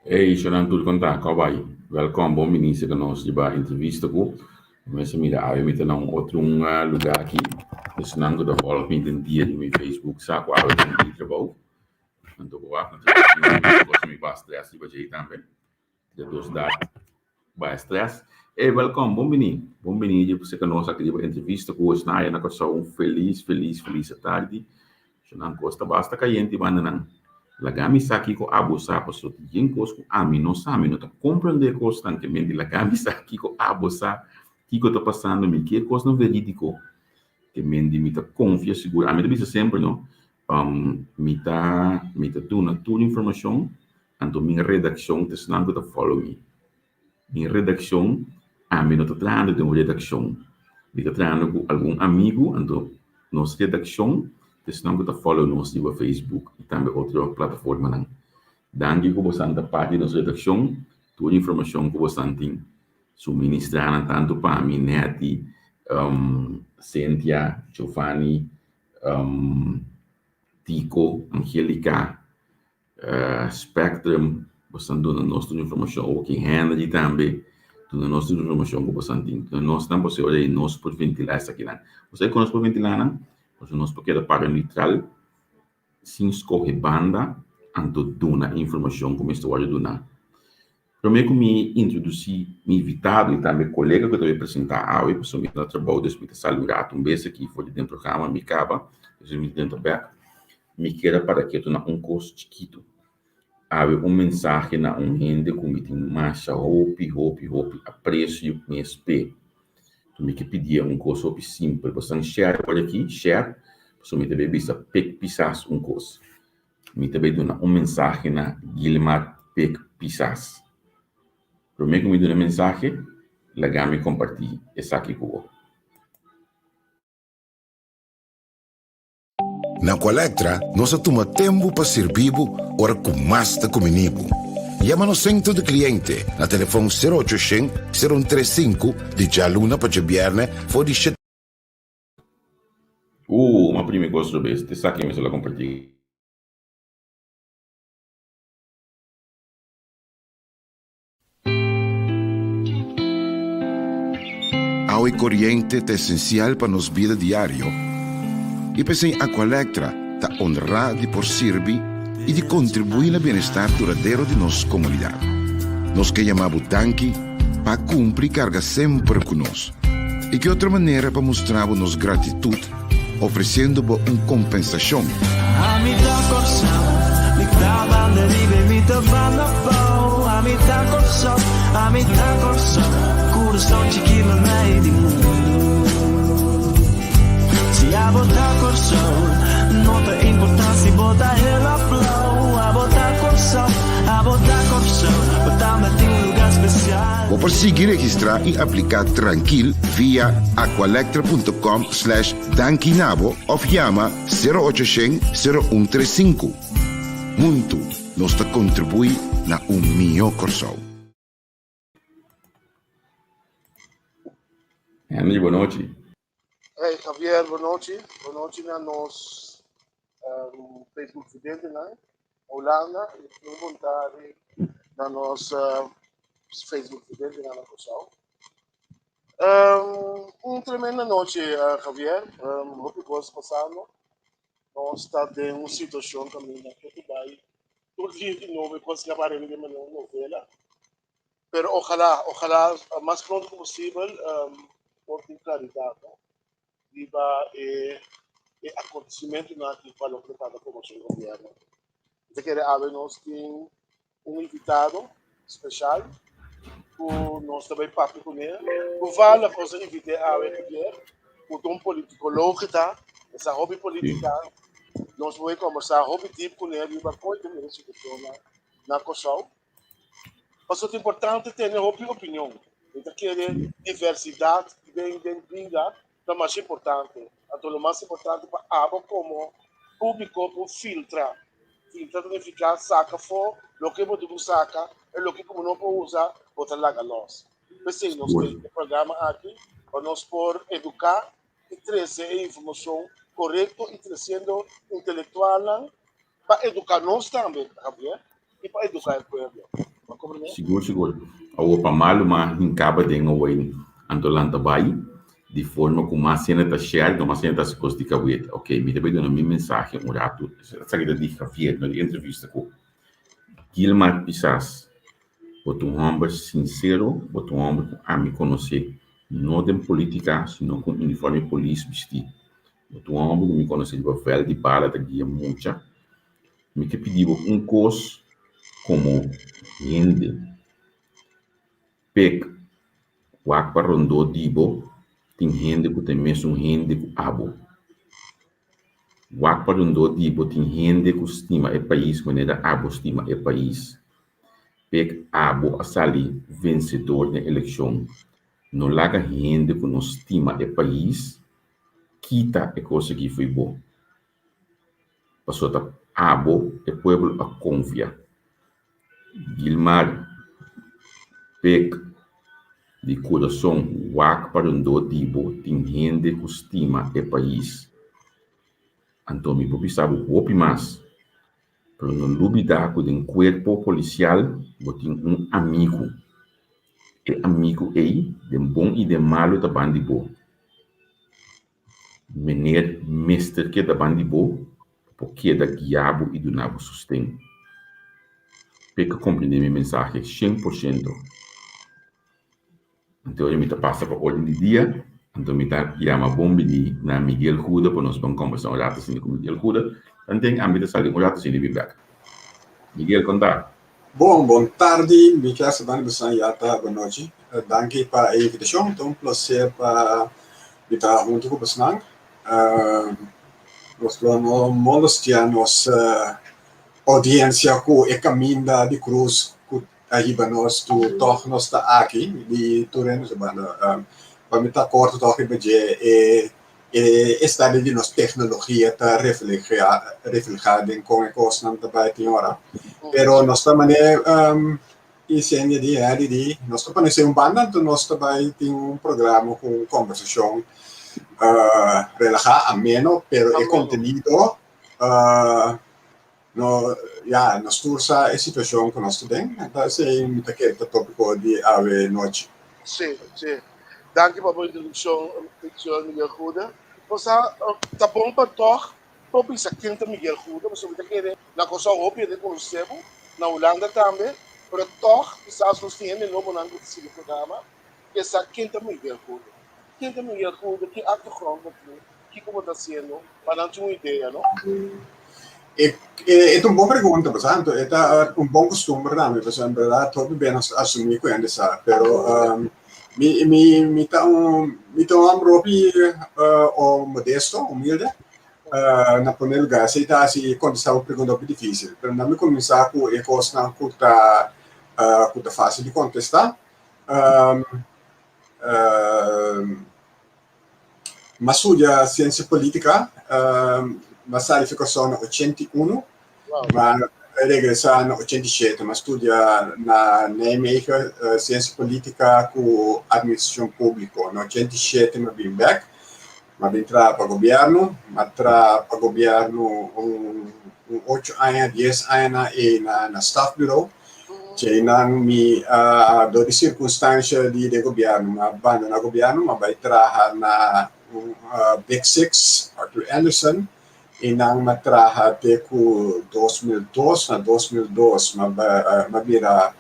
Hey, shonan tur konta, kò bai? Wèlkòm, bon bini serka nos riba entrevista ku mester mira awe mi ta na un otro un lugá aki. Esnan ku ta vòlg mi den dia di mi Facebook sa ku awe ta un dia di trabou. Anto ku wak mi ta mi ba stress riba djei tambe. De dos dat Bai stress. Ey welkom, bon bini. Bon bini di serka nos aki riba entrevista ku esnan aya na Kòrsou. Un felis, felis, felis atardi. So nan kos ta basta kayente banda nan. Laga mi sa kiko abo sa paso tin yen kos ku ami no sa, mi no ta komprende kosnan ke men di laga mi sa kiko abo sa, kiko ta pasando, mi ke kosnan veridiko ke men di mi ta konfia sigur. Ami ta bisa semper no, mi ta mi ta duna tur informashon Anto mi redakshon ta esnan ku ta follow mi. Mi redakshon, ami no ta trahando den un redakshon. Mi ta trahando ku algun amigu, anto nos redakshon ta esnan ku ta follow nos riba Facebook i tambe otro plataformanan. Danki ku bosan ta parti di nos redakshon. Tur informashon ku bosan tin, suministrá nan tantu pa mi, Netty, Cynthia, Giovanni, Tico, Angelica, Spectrum, bosan duna nos tur informashon, oki Henry tambe duna nos tur informashon ku bosan tin. Duna nos nan pasobra ora ei nos por ventilá esakinan. Bo sabi kon nos por ventilá nan? Pasobra nos por keda para neutral sin skohe banda anto duna e informashon ku mester wòrdu duná. Promé ku mi introdusí mi invitado i tambe kolega ku ta bai presentá awe, pasobra mi ta na trabou dus mi ta sali un ratu un bes aki for di den programa mi kaba, despues mi ta drenta bèk. Mi kier a para ketu na un kos chikitu. Awe un mensahe na un hende ku mi tin masha hopi, hopi, hopi apresio mes p'e. Tu mi ke pidié un kos hopi simpel. Bosan share por aki, share, pasobra mi ta bai bisa Pik Pisas un kos. Mi ta bai duna un mensahe na Gilmar Pik Pisas. Promé ku mi duna e mensahe, laga mi kompartí esaki ku bo. Na Aqualectra nos a tuma tempu pa sirbi bo ora ku mas ta kumini bo. Yama nos Sentro di Kliente na telefon sero ocho shen, sero un tres sinku di djaluna pa djabièrnè for di shet. Ma primi kos robes, te sa ke mi sa la kompartí. Awa i koriente ta esensial pa nos bida diario i p'esei Aqualectra ta onrá di por sirbi i di kontribuí na bienestar duradero di nos komunidat. Nos ke yama bo danki pa kumpli karga semper ku nos. I ki otro manera pa mustra bo nos gratitut ofresiendo bo un kompensashon? Ami ta Kòrsou, mi ta banda riba i mi ta banda abou. Ami ta Kòrsou, ami ta Kòrsou, kurason chikí mamai di mundu. Si abo ta Kòrsou, no ta importá si bo ta hel òf blou. Abo ta Kòrsou, abo ta Kòrsou, bo tambe tin un lugá spesial. Bo por sigui registrá i apliká trankil via aqualectra.com slash dankinabo òf yama sero ocho shen sero un tres sinku. Huntu nos ta kontribuí na un mihó Kòrsou. Henry, bo nochi. Hey Javier, bo nochi. Bo nochi na nos Facebook videntenan na Hulanda i un bon tardi na nos Facebook videntenan na Kòrsou. Un tremendo nochi Javier, hopi kos pasando. Nos ta den un situashon kaminda ku ta bai tur dia di nobo e kos ta parende den manera un novela. Pero ojalá, ojalá mas pronto ku posibel por tin klaridat no riba e e akontesimentunan aki pa loke ta trata formacion di gobierno. Mi ta kere awe nos tin un invitado special ku nos ta bai papia kuné. Toevallig nos a invit'é awe Javier, ku ta un politikoloog ta, e sa hopi politica. Nos por bai kombersá hopi diep kuné riba kon e ta mira e situashonnan na Kòrsou. Pasobra ta importante tene hopi opinion. Mi ta kere diversidat den den bida ta masha importante. Anto lo mas importante pa abo komo públiko por filtra. Filtra ta nifiká saka afó loke bo tin ku saka i loke ku bo no por usa bo ta laga lòs. P'esei nos tin e programa aki pa nos por eduká i trese e informashon korekto i tresiendo intelektualnan pa eduká nos tambe, Javier, i pa eduká e pueblo. Sigur sigur. Awor pa malu m'a hinkaba den away anto lanta bai di forma ku mas hende ta share anto mas hende ta hasi kos di kabet. Ok, mi ta bai duna mi mensahe un ratu. Esaki ta di Javier, no di entrevista ku Gilmar Pisas. Bo ta un hòmber sinsero, bo ta un hòmber ku ami konosé, no den politika sino ku un uniforme polis bistí. Bo ta un hòmber ku mi konosé riba vèlt di bala ta guia mucha. Mi ke pidi bo un kos komo hende, Pek, wak pa rondó di bo tin hende ku ta e mesun hende ku abo. Wak pa rondó di bo tin hende ku stima e pais manera abo stima e pais. Pek, abo a sali vensedor den elekshon. No laga hende ku no stima e pais kita e kos aki fo'i bo. Pasobra ta abo e pueblo a konfia. Gilmar Pek di kurason wak pa rondó di bo tin hende ku stima e pais. Anto mi por bisa bo hopi mas, pero no lubidá ku den kuerpo polisial bo tin un amigu. E amigu ei den bon i den malu ta ban di bo. Meneer mester keda ban di bo pa por keda guia bo i duna bo sosten. P'e ka komprendé mi mensahe shen por shento. Anto ora mi ta pasa pa orden di dia, anto mi ta yama bon bini na Miguel Goede pa nos ban kombersá un rato asina ku Miguel Goede. Tanten ami ta sali un rato asina i bin bèk. Miguel, kon ta? Bon, bon tardi, mi kier sa banda bosan ya ta bonochi. Danki pa e invitashon, ta un plaser pa mi ta huntu ku bosnan. Nos lo no molestia nos oudiensia ku e kaminda di krus ku a hiba nos tu tòg nos ta aki di tur hende su banda. Pa mi ta korto tòg riba dje e E estado di nos tecnologia ta refleha refleha den con e cosnan ta bay tin ora. Pero nos ta mane um, incendia di heri di nos ta pone un banda, anto nos ta bay tin un programa cu un conversacion uh, relaja, ameno, pero e contenido uh, no, ya, nos tur sa e situacion cu nos ta den. Entonces, mi ta kere ta topico di awe nochi. Sí, sí. Danki pa bo introduccion, señor Miguel Goede. Bo sa, ta bon pa tog por bisa ken ta Miguel Goede, pasobra mi ta kere na Kòrsou hopi hende konosé bo, na Hulanda tambe, pero tog kisas nos tin hende nobonan ku ta sigui programa ke sa ken ta Miguel Goede. Ken ta Miguel Goede, ki achtergrond bo tin, kiko bo ta hasiendo, pa nan tin un idea, no? E, e, e ta un bon pregunta, pasobra e ta un bon costumber tambe, pasobra en berdad hopi bia nos asumí cu hende sa, pero um, mi, mi, mi ta un, mi ta un homber hopi uh, o modesto, humilde, uh, na primer lugar, esei ta hasi contestá un pregunta hopi difícil, pero na mi cuminsá cu e cosnan cu ta, uh, cu ta fácil di contestá. Um, uh, M'a studia Siensia Politica, m'a sali fi Kòrsou na 81, m'a regresá na 87. M'a studia na Nijmegen Siensia Politica ku Administrashon Públiko. Na 87 m'a bin bèk, m'a bin traha pa gobièrnu, m'a traha pa gobièrnu un ocho aña, dies aña na na stafburo. Djeinan mi a dor di sirkunstansha di den gobièrnu mi a bandoná gobièrnu, mi a bai traha na un Big Six, Arthur Andersen, i nan mi a traha te ku 2002. Na 2002 mi a bira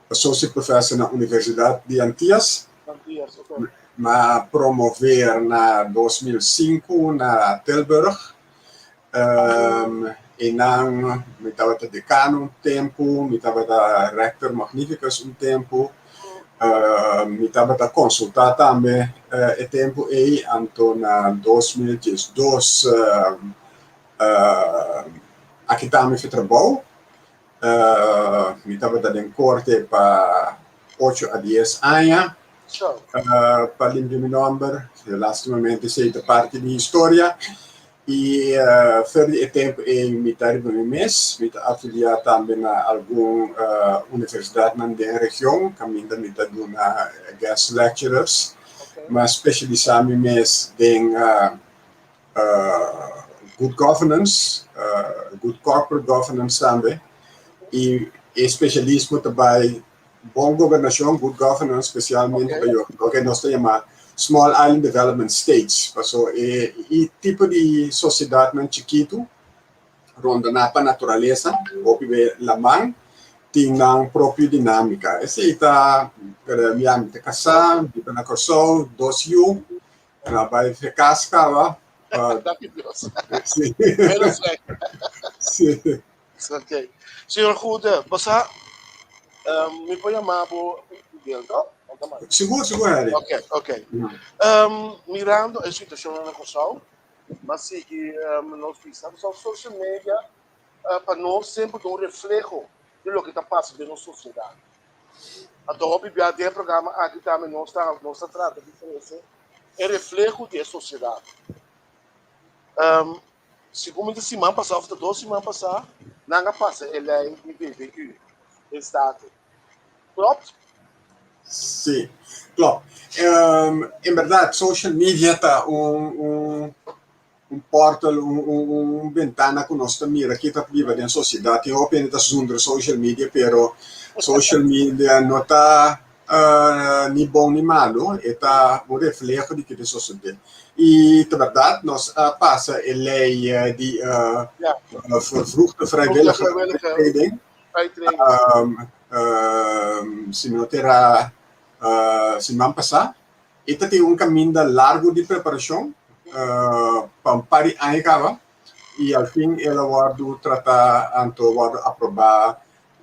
associate professor na Universidat di Antias. Mi a promover na 2005 na Tilburg. Einan mi tabata decano un tempu, mi tabata rector magnificus un tempu, mi tabata consulta tambe e tempu ei, anto na 2012 a kita mi fi trabou, mi tabata den corte pa ocho a dies aña pa limpia mi nomber, lastimamente esei ta parti di historia. I for di e tempu ei mi ta riba mi mes, mi ta afiliá tambe na algun universidatnan den region kaminda mi ta duna guest lecturers. Mi a spesialisá mi mes den good governance, good corporate governance tambe. I e spesialismo ta bai bon gobernashon, good governance, spesialmente pa loke nos ta yama Small Island Development States. Paso e tipo di sosiedatnan chikitu rondoná pa naturalesa, hopi be laman, tin nan propio dinámika. Esei ta, ya mi ta kasá, mi biba na Kòrsou, dos yu, mi a bai fe kas kaba. Danki Dios. Sí. Menos lek. Sí. Ok. Señor Goede, bo sa, mi por yama bo Miguel, no? Sigur, sigur, Harry. Ok, ok. Mirando e situashon na Kòrsou, Mas sigui nos bisa ku social media pa nos semper ta un refleho di loke ta pasa den nos sosiedat. Anto hopi bia den e programa aki tambe nos ta nos ta trata di trese e refleho di e sosiedat. Segun mi ta siman pasá òf ta dos siman pasá nan a pasa e lei di BBQ den Staten. Klopt? Sí, klopt. En berdad, social media ta un, un, un portal, un, un, un bentana ku nos ta mira ki ta biba den sosiedat. Tin hopi hende ta zundra social media, pero social media no ta uh, ni bon ni malu, e ta un refleho di ki ta sosodé. I ta berdad, nos a pasa e lei di uh, vervroegde vrijwillige uittreding. Si mi no ta era siman pasá, e ta tin un kaminda largu di preparashon pa un par di aña kaba i al fin el a wòrdu tratá anto wòrdu aprobá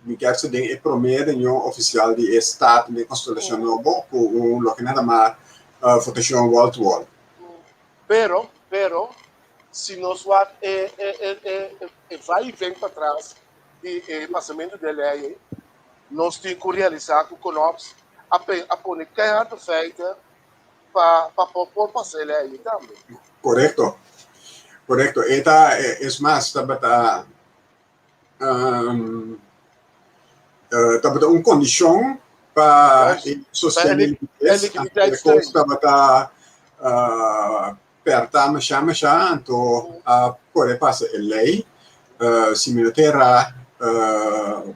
mi kier sa den e promé reunion ofisial di e Staten den Konstelashon Nobo ku un loke nan ta yama votashon wall to wall. Pero, pero, si nos wak e e vai i ven patras di e pasamentu di e lei ei, nos tin ku realisá ku Konops a a pone keihard feiten pa pa por pasa e lei ei tambe. Korekto, korekto. E ta, es mas, tabata tabata un kondishon pa e sostené likidides, e kos tabata pèrtá mashá mashá, anto a kore pasa e lei. Si mi no ta erá,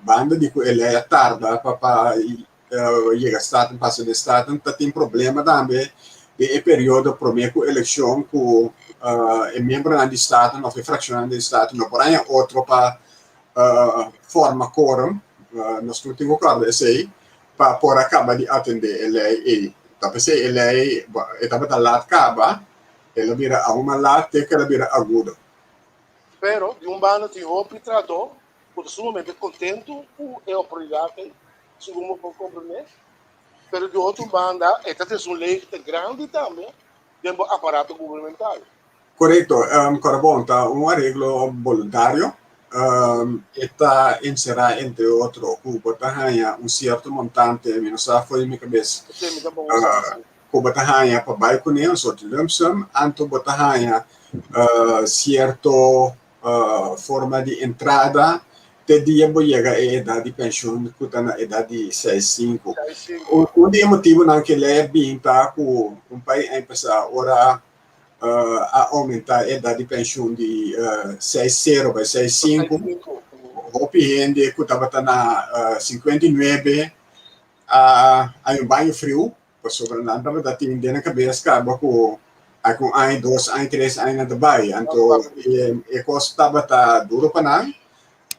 banda di ku e lei a tarda pa pa yega Staten, pasa den Staten, ta tin problema tambe den e periodo promé ku elekshon ku e miembronan di Staten òf e frakshonnan den Staten no por haña otro pa forma quorum, nos tur tin ku kòrda esei, pa por a kaba di atendé e lei ei. Ta p'esei e lei e tabata lat kaba, el a bira aun mas lat te ku el a bira agudo. Pero di un banda tin hopi trahadó ku ta sumamente kontentu ku e oportunidat ei, segun bo por komprendé. Pero di otro banda e ta trese un leegte grandi tambe den bo aparato gubernamental. Korekto, Kòrabon ta un areglo boluntario. E ta enserá entre otro ku bo ta haña un sierto montante, mi no sa for di mi kabes, ku bo ta haña pa bai kuné, un sorti lump sum, anto bo ta haña sierto forma di entrada te dia bo yega e edat di penshun ku ta na edat di 65. Un di e motibunan ku e lei a bin ta ku un pais a empesá ora a oumentá e edat di penshun di 60 bai 65, hopi hende ku tabata na 59 a haña un baño friu pasobra nan tabata tin den nan kabes kaba ku aki un aña, dos aña, tres aña nan ta bai. Anto e kos tabata duro pa nan.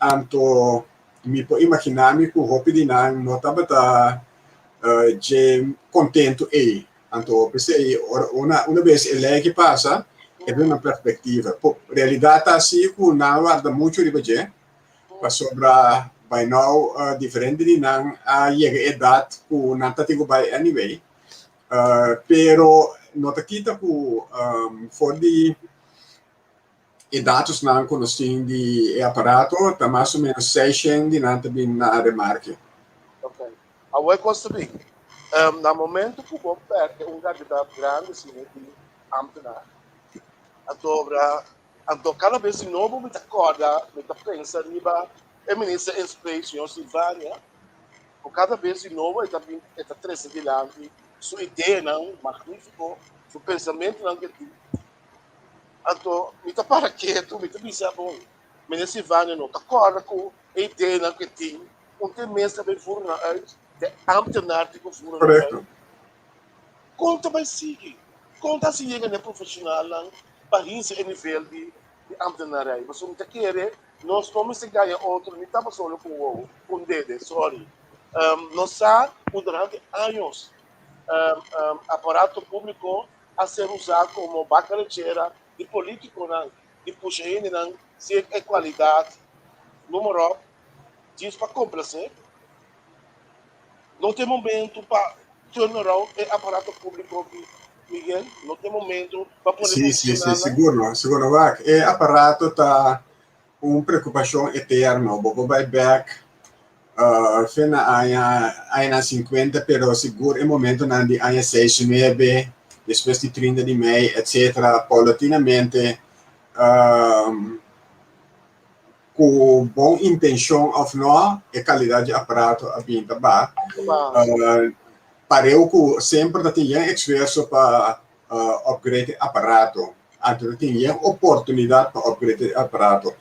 Anto mi por imaginá mi ku hopi di nan no tabata dje kontentu ei. Anto p'esei ora una una bes e lei aki pasa e duna nan perspektiva. Realidat ta asi ku nan a warda muchu riba dje pasobra by now diferente di nan a yega e edat ku nan ta tin ku bai anyway. Pero no ta kita ku for di e datosnan ku nos tin di e aparato ta mas o menos seishent di nan ta bin na remarke. Ok. Awor e kos ta bin. Na momento ku bo pèrdè un kantidat grandi asina di ámtenar, anto obra, anto kada bes di nobo mi ta kòrda, mi ta pensa riba e minister in spe, señor Silvania, ku kada bes di nobo e ta bin, e ta trese dilanti su ideanan magnífiko, su pensamentunan ku e tin. Anto mi ta para ketu, mi ta bisa, bon, Minister Silvania no ta kòrda ku. E ideanan ku e tin, un te mes ta bai voer nan uit, de ambtenaar tin ku voer nan uit. Kon ta bai sigui? Kon ta hasi yega na e profeshonalnan pa hinsa e nivel di ambtenarij? Pasobra mi ta kere nos no mester gaña otro ni tapa solo ku wowo, ku un dede, sorry. Nos sa ku durante años aparato públiko a ser usá komo baka lechera di polítikonan di pusha hendenan sin e kualidat número op djis pa komplasé. No ta e momento pa turn around e aparato públiko aki, Miguel? No ta e momento pa pone Sí, sí, sí, sigur no, sigur no. Wak, e aparato ta un preokupashon eterno. Bo por bai bèk fe na aña añanan sinkuenta, pero sigur e momentonan di aña seis nuebe, despues di trinta di mei, etcetera, paulatinamente ku bon intenshon òf no, e kalidat di aparato a bin ta baha. Pareu ku semper ta tin yen esfuerso pa upgrade e aparato. Anto ta tin yen oportunidat pa upgrade e aparato.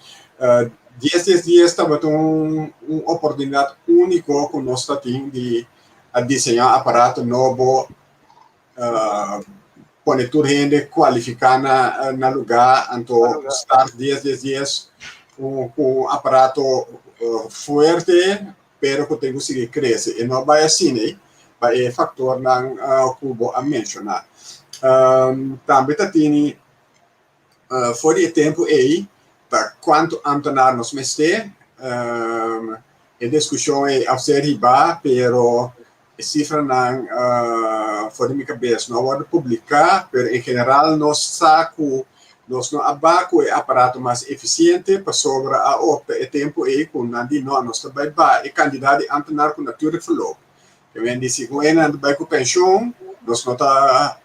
Dies dies dies tabata un un oportunidat úniko ku nos ta tin di a diseñá aparato nobo, pone tur hende kualifiká na na lugá, anto start dies dies dies ku un aparato fuerte pero ku tin ku sigui krese. E no bai asina ei pa e faktornan ku bo a menshoná. Tambe ta tini for di e tempu ei ta kuantu ámtenar nos mester. E diskushon ei a ser hibá pero e sifranan for di mi kabes no a wòrdu publiká, pero en general nos sa ku nos no a ba ku e aparato mas efisiente pasobra a opta e tempu ei ku nan di no, nos ta bai ba e kandidat di ámtenar ku natuurlijk verloop. Ke men di si ku nan ta bai ku penshon nos no ta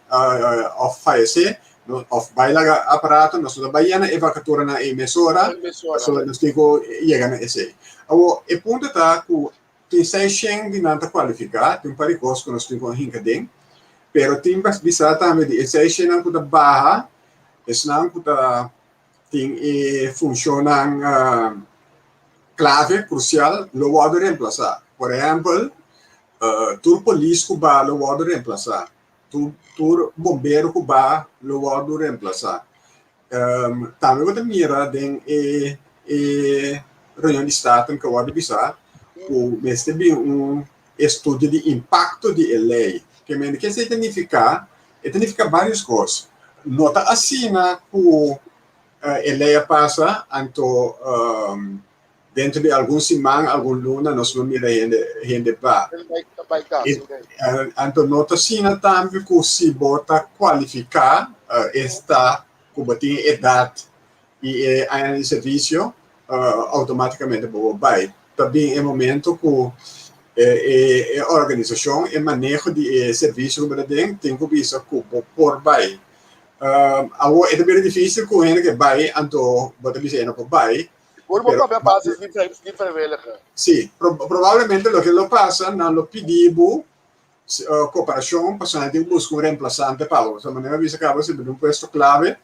òf fayesé òf bai laga aparato nos no ta bai yena e vakaturanan ei mesora pasobra nos tin ku yega na esei. Awor e punto ta ku Tin seishen di nan ta kualifiká, tin un par di kos ku nos tin ku a hinka den, pero tin bisa tambe di e seishennan ku ta baha, esnan ku ta tin e funshonnan klave, krusial, lo wòrdu remplasá. Por ehèmpel, tur polis ku baha lo wòrdu remplasá, tur bombero ku baha lo wòrdu remplasá. Tambe bo ta mira den e e reunion di Staten ku a wòrdu bisá ku mester bin un estudio di impakto di e lei. Ke mende ke esei ta nifiká? E ta nifiká vários kos. No ta asina ku e lei a pasa anto Dentro di algun siman, algun luna nos lo mira hende hende ba. Anto no ta asina tambe ku si bo ta kualifiká, esta ku bo tin e edat i e añanan di servisio, outomátikamente bo por bai. Ta bin e momento ku e organisashon, e maneho di e servisio ku bo ta den tin ku bisa ku bo por bai. Awor e ta bira difísil ku hende ke bai anto bo ta bisa e no por bai. Por bo papia basis di di vrijwilliger. Sí, probablemente loke lo pasa, nan lo pidi bo cooperacion pasobra nan tin cu busca un reemplazante pa bo. Pasobra manera mi a bisa caba, si bo tin un puesto clave,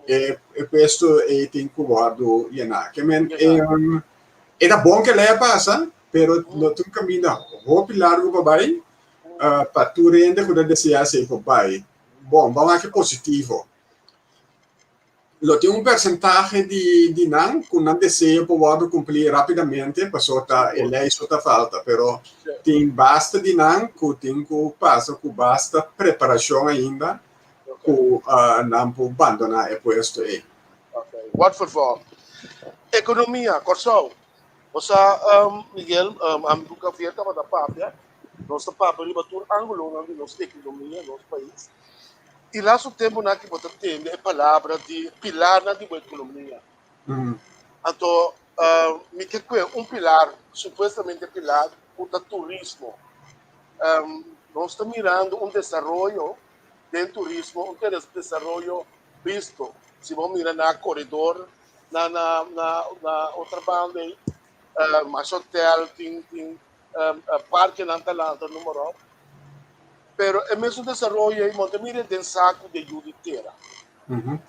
e puesto ey tin cu wordo yena. Ke men, e ta bon cu e ley a pasa, pero lo tin un caminda hopi largo pa bay, pa tur hende cu ta desea esey por bay. Bon, ban wak e positivo. Lo tin un persentahe di di nan ku nan deseo por wòrdu kumplí rápidamente pasobra ta e lei so ta falta, pero tin basta di nan ku tin ku pasa ku basta preparashon ainda ku nan por bandoná e puesto ei. Okay, wat vervolg. Ekonomia, Kòrsou. Bo sa, Miguel, ami ku Javier tabata papia, nos ta papia riba tur ángulonan di nos ekonomia, nos pais. I laatste tempunan aki bo ta tende e palabra di pilarnan di bo ekonomia. Anto mi ke kue un pilar, supuestamente pilar, ku ta turismo. Nos ta mirando un desaroyo den turismo, un desaroyo bisto. Si bo mira na koridor na na na na otra banda ei, mas hotel tin tin parkenan ta lanta numero. Pero e mesun desaroyo ei no ta mira den saku di yu di tera.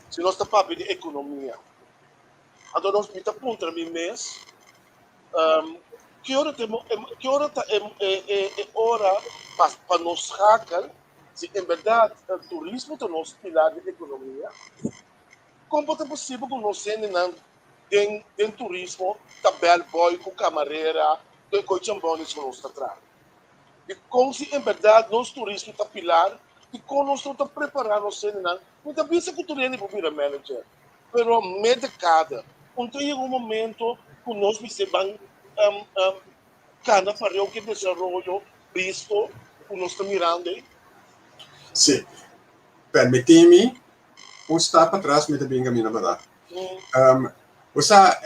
Si nos ta papia di ekonomia. Anto nos mi ta puntra mi mes, Ki ora ta ki ora ta e e e ora pa pa nos schakel si en berdad turismo ta nos pilar di ekonomia? Kon por ta posibel ku nos hendenan den den turismo ta bellboy ku kamarera den koe chambones ku nos ta traha? Dikon si en berdad nos turismo ta pilar, dikon nos no ta prepara nos hendenan? Mi ta bisa ku tur hende por bira manager, pero mede kada un ta yega un momento ku nos mester ban kana pareu ku e desaroyo bisto ku nos ta mirando ei. Si, permití mi un stap atras mi ta bin camina bada. Bo sa,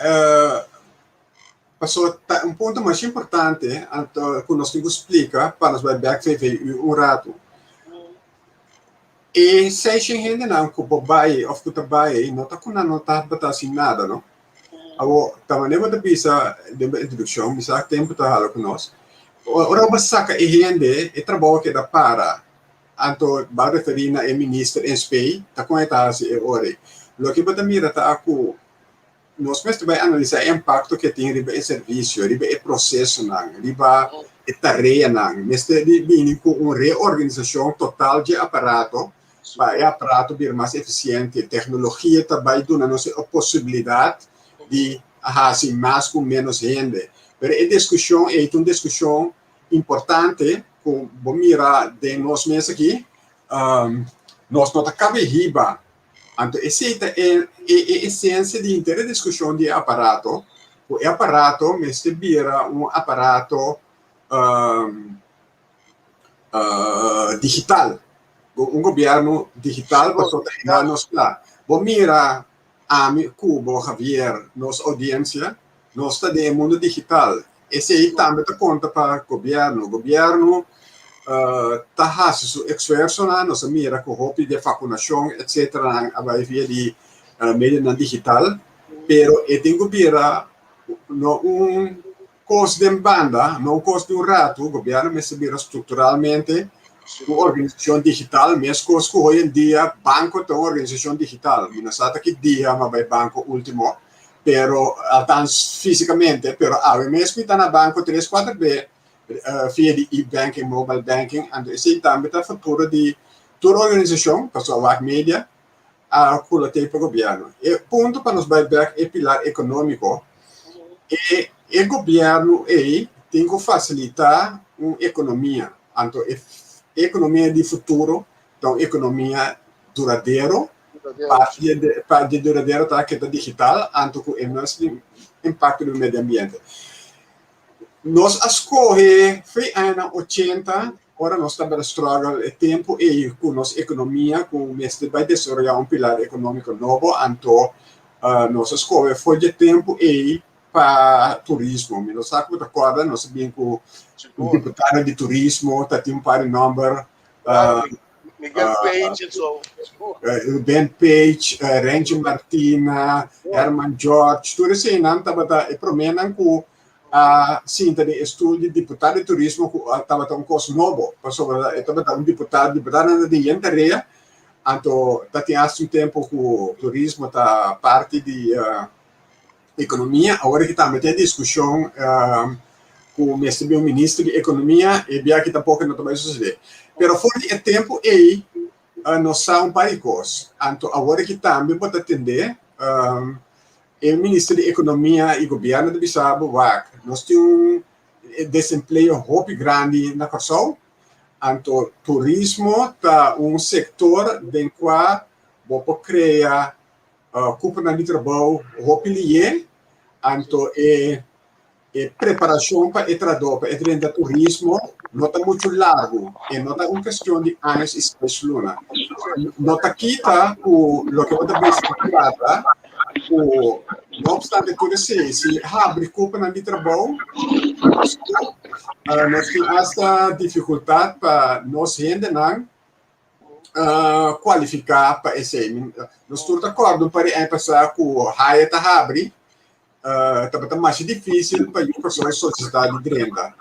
paso ta un punto masha importante anto cu nos tin cu splica pa nos bai bek VVU un rato. E seishen hendenan cu bo bai of cu ta bai no ta cu nan no tabata haci nada no. Awor, ta manera bo ta bisa den bo introduccion, mi sa tempo ta hala cu nos, ora bo saca e hende e trabou a keda para. Anto ba referí na e minister en spei ta kon e ta hasi e ora ei. Loke bo ta mira ta ku nos mester bai analisá e impakto ke tin riba e servisio, riba e prosesonan, riba e tareanan. Mester di bini ku un reorganisashon total dje aparato pa e aparato bira mas efisiente. Teknologia ta bai duna nos e posibilidat di hasi mas ku ménos hende. Pero e diskushon ei ta un diskushon importante ku bo mira den nos mes aki, nos no ta kabe hiba. Anto esei ta e e esensia di henter e diskushon di e aparato, ku e aparato mester bira un aparato digital, un gobièrnu digital pasobra ta henda nos kla. Bo mira Ami ku bo, Javier, nos oudiensia, nos ta den e mundu digital. Esei tambe ta konta pa gobièrnu. Gobièrnu ta hasi su esfuersonan, nos a mira ku hopi di e vakunashon etseteranan a bai via di medionan digital, pero e tin ku bira no un Kos den banda, no un kos di un ratu, gobièrnu mester bira strukturalmente un organisashon digital, meskos ku hoy en dia banko ta un organisashon digital. Mi no sa ta ki dia mi a bai banko último, pero althans físikamente, pero awe mes mi ta na banko tres kuater be via di e-banking, mobile banking, anto esei tambe ta futuro di tur organisashon, pasobra wak media a kula tei pa gobièrnu. E punto pa nos bai bèk e pilar ekonómiko, e e gobièrnu ei tin ku fasilitá un ekonomia. Anto e ekonomia di futuro ta un ekonomia duradero, parti di parti di duradero ta ke ta digital, anto ku e mes impakto riba medio ambiente. Nos a skohe fe añanan ochenta ora nos tabata struggle e tempu ei ku nos ekonomia ku mester bai desaroyá un pilar ekonómiko nobo, anto nos a skohe for dje tempu ei pa turismo. Mi no sa ku bo ta kòrda nos a bin ku un diputado di turismo ta tin un par di nòmber. Miguel Page en zo. Ben Page, Renji Martina, Herman George, tur eseinan tabata e proménan ku a sinta den e stul di diputado di turismo ku tabata un kos nobo, pasobra e tabata un diputado, diputadonan ta tin yen tarea, anto ta tin hasta un tempu ku turismo ta parti di ekonomia. Awor aki tambe tin e diskushon ku mester bin un minister di ekonomia, e biaha aki tampoko no ta bai sosodé. Pero for di e tempu ei nos sa un par di kos, anto awor aki tambe bo ta tende e minister di ekonomia i gobièrnu ta bisa bo wak nos tin un desempleo hopi grandi na Kòrsou, anto turismo ta un sektor den kua bo por krea Kuponan di trabou hopi lié, anto e e preparashon pa e trahadó pa e drenta turismo no ta muchu largu, e no ta un kestion di años i seis luna. No ta kita ku loke bo ta bisa ta trata ku no opstante tur esei si habri kuponan di trabou nos tin asta difikultat pa nos hendenan kualifiká pa esei. Nos tur ta kòrda un par di aña pasá ku Haya ta habri, tabata masha difísil pa yu persona solisitá di drenta.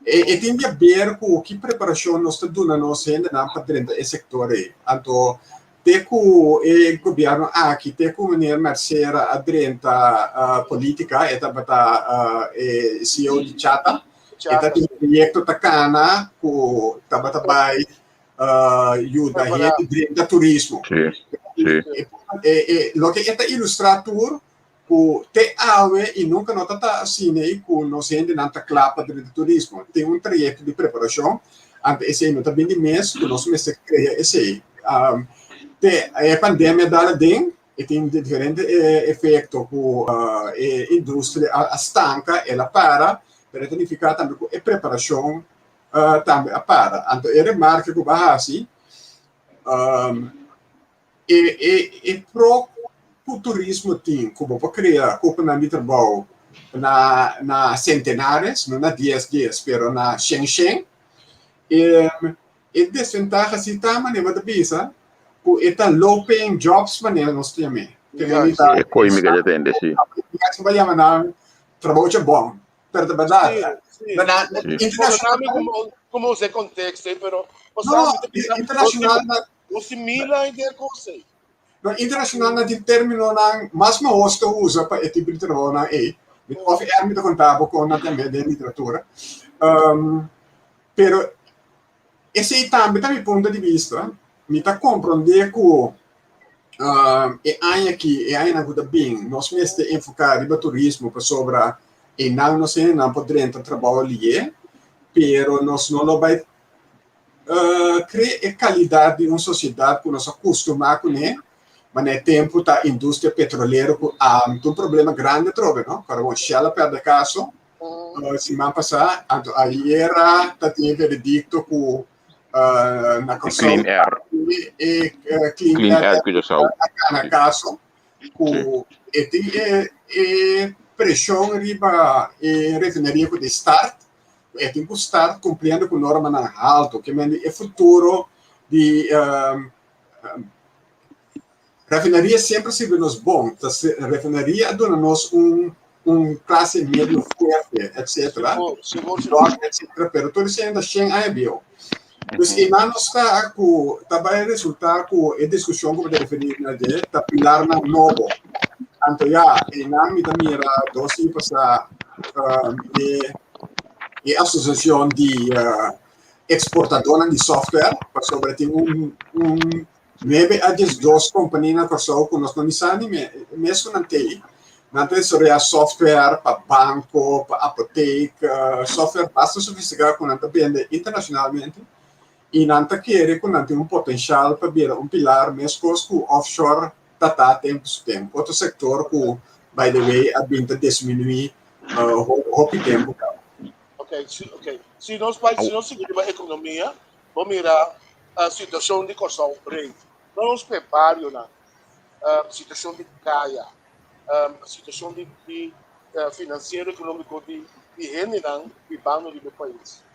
E tin di aber ku ki preparashon nos ta duna nos hendenan pa drenta e sektor ei. Anto. Te ku e gobièrnu aki, te ku meneer Mercera a drenta polítika, e tabata e CEO di Chata, e ta tin proyekto ta kana ku tabata bai yuda hende drenta turismo. Loke e ta ilustrá tur ku te awe i nunka no ta ta asina ei ku nos hendenan ta kla pa drenta turismo. Tin un trayekto di preparashon, anto esei no ta bin di mes ku nos mester krea esei. Te e pandemia dal aden, e tin diferente efekto ku e industria a stanka, el a para, pero e ta nifiká tambe ku e preparashon tambe a para. Anto e remarke ku bo a hasi, E e e pro ku turismo tin ku bo por krea kuponan di trabou na na sentenares, no na dies dies, pero na shen shen. E e desventaha si ta manera bo ta bisa ku e ta low paying jobs manera nos ta yam'é. Ke men mi ta E koi mi ke ta tende, si. Bo ta yama nan trabou chabon, pero ta berdad. Sí, sí. Na na Sí. internacional Como usa contexto, pero No, internacional na Nos tin mil aña den e kos ei. No, internacional nan tin terminonan mas mahos ta usa pa e tipo di trabounan ei. Of er mi ta konta bo kon nan tambe den literatura. Pero esei tambe ta mi punto di bista. Mi ta komprondé ku e aña aki, e añanan ku ta bin, nos mester enfoká riba turismo pasobra einan nos hendenan por drenta trabou lié, pero nos no lo bai Krea e kalidat di un sosiedat ku nos a kustumá kuné, ma na e tempu ta industria petrolero ku a ta un problema grandi atrobe, no? Kòrda bon, Shell a pèrdè kaso siman pasá, anto ayera ta tin e veredikto ku na Kòrsou Clean Air. e Clean Clean Air Air Curaçao. a gana kaso ku e tin e preshon riba e refineria ku ta start E tin ku start kumpliendo ku normanan haltu, ke men di e futuro di refineria semper sirbi nos bon, ta refineria a duna nos un un klase medio fuerte, etcetera, etcetera, pero tur esei ta shen aña bieu. Dus einan nos ta ku ta bai resulta ku e diskushon ku bo ta referí na dje ta pilarnan nobo. Anto ya, einan mi ta mira dos dia pasá e e asosiashon di eksportadónan di software pasobra tin un un nuebe a diesdos kompania na Kòrsou ku nos no misa ni mes ku nan tei. Nan ta desaroyá software pa banko, pa apotek, software basta sofistiká ku nan ta bende internashonalmente i nan ta kere ku nan tin un potenshal pa bira un pilar meskos ku offshore ta ta tempu su tempu. Otro sektor ku by the way a bin ta disminuí hopi tempu kaba. Ok, si, ok. Si nos bai, si nos sigui riba ekonomia, bo mira situashon di Kòrsou breed. No nos pe barionan, situashon di kaya, situashon di di finansiero ekonómiko di di hendenan bibando riba e pais.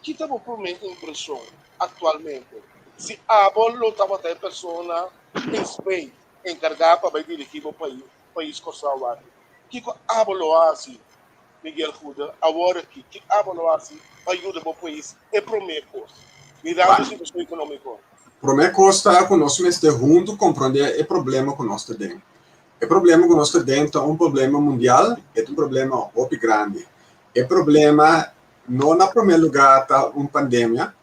Ki ta bo promé impreshon aktualmente? Si abo lo tabata e persona en speit enkargá pa bai dirigí bo pais, pais Kòrsou aki, kiko abo lo hasi, Miguel Goede, awor aki? Ki abo lo hasi pa yuda bo pais e promé kos, mirando e situashon ekonómiko? Promé kos ta ku nos mester huntu komprondé e problema ku nos ta den. E problema ku nos ta den ta un problema mundial, e ta un problema hopi grandi. E problema no na promé lugá ta un pandemia,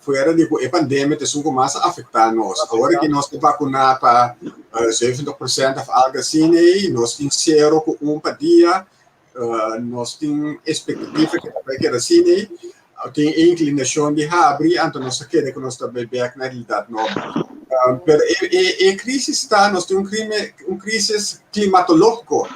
fuera di ku e pandemia ta esun ku mas a afektá nos. Awor aki nos ta vakuná pa 70% òf algu asina ei, nos tin sero ku un pa dia, nos tin espektativa ku ta bai keda asina ei, tin e inklinashon di habri, anto nos ta kere ku nos ta bai bèk na realidat nobo. Pero e e krisis ta, nos tin un krime, un krisis klimatológiko.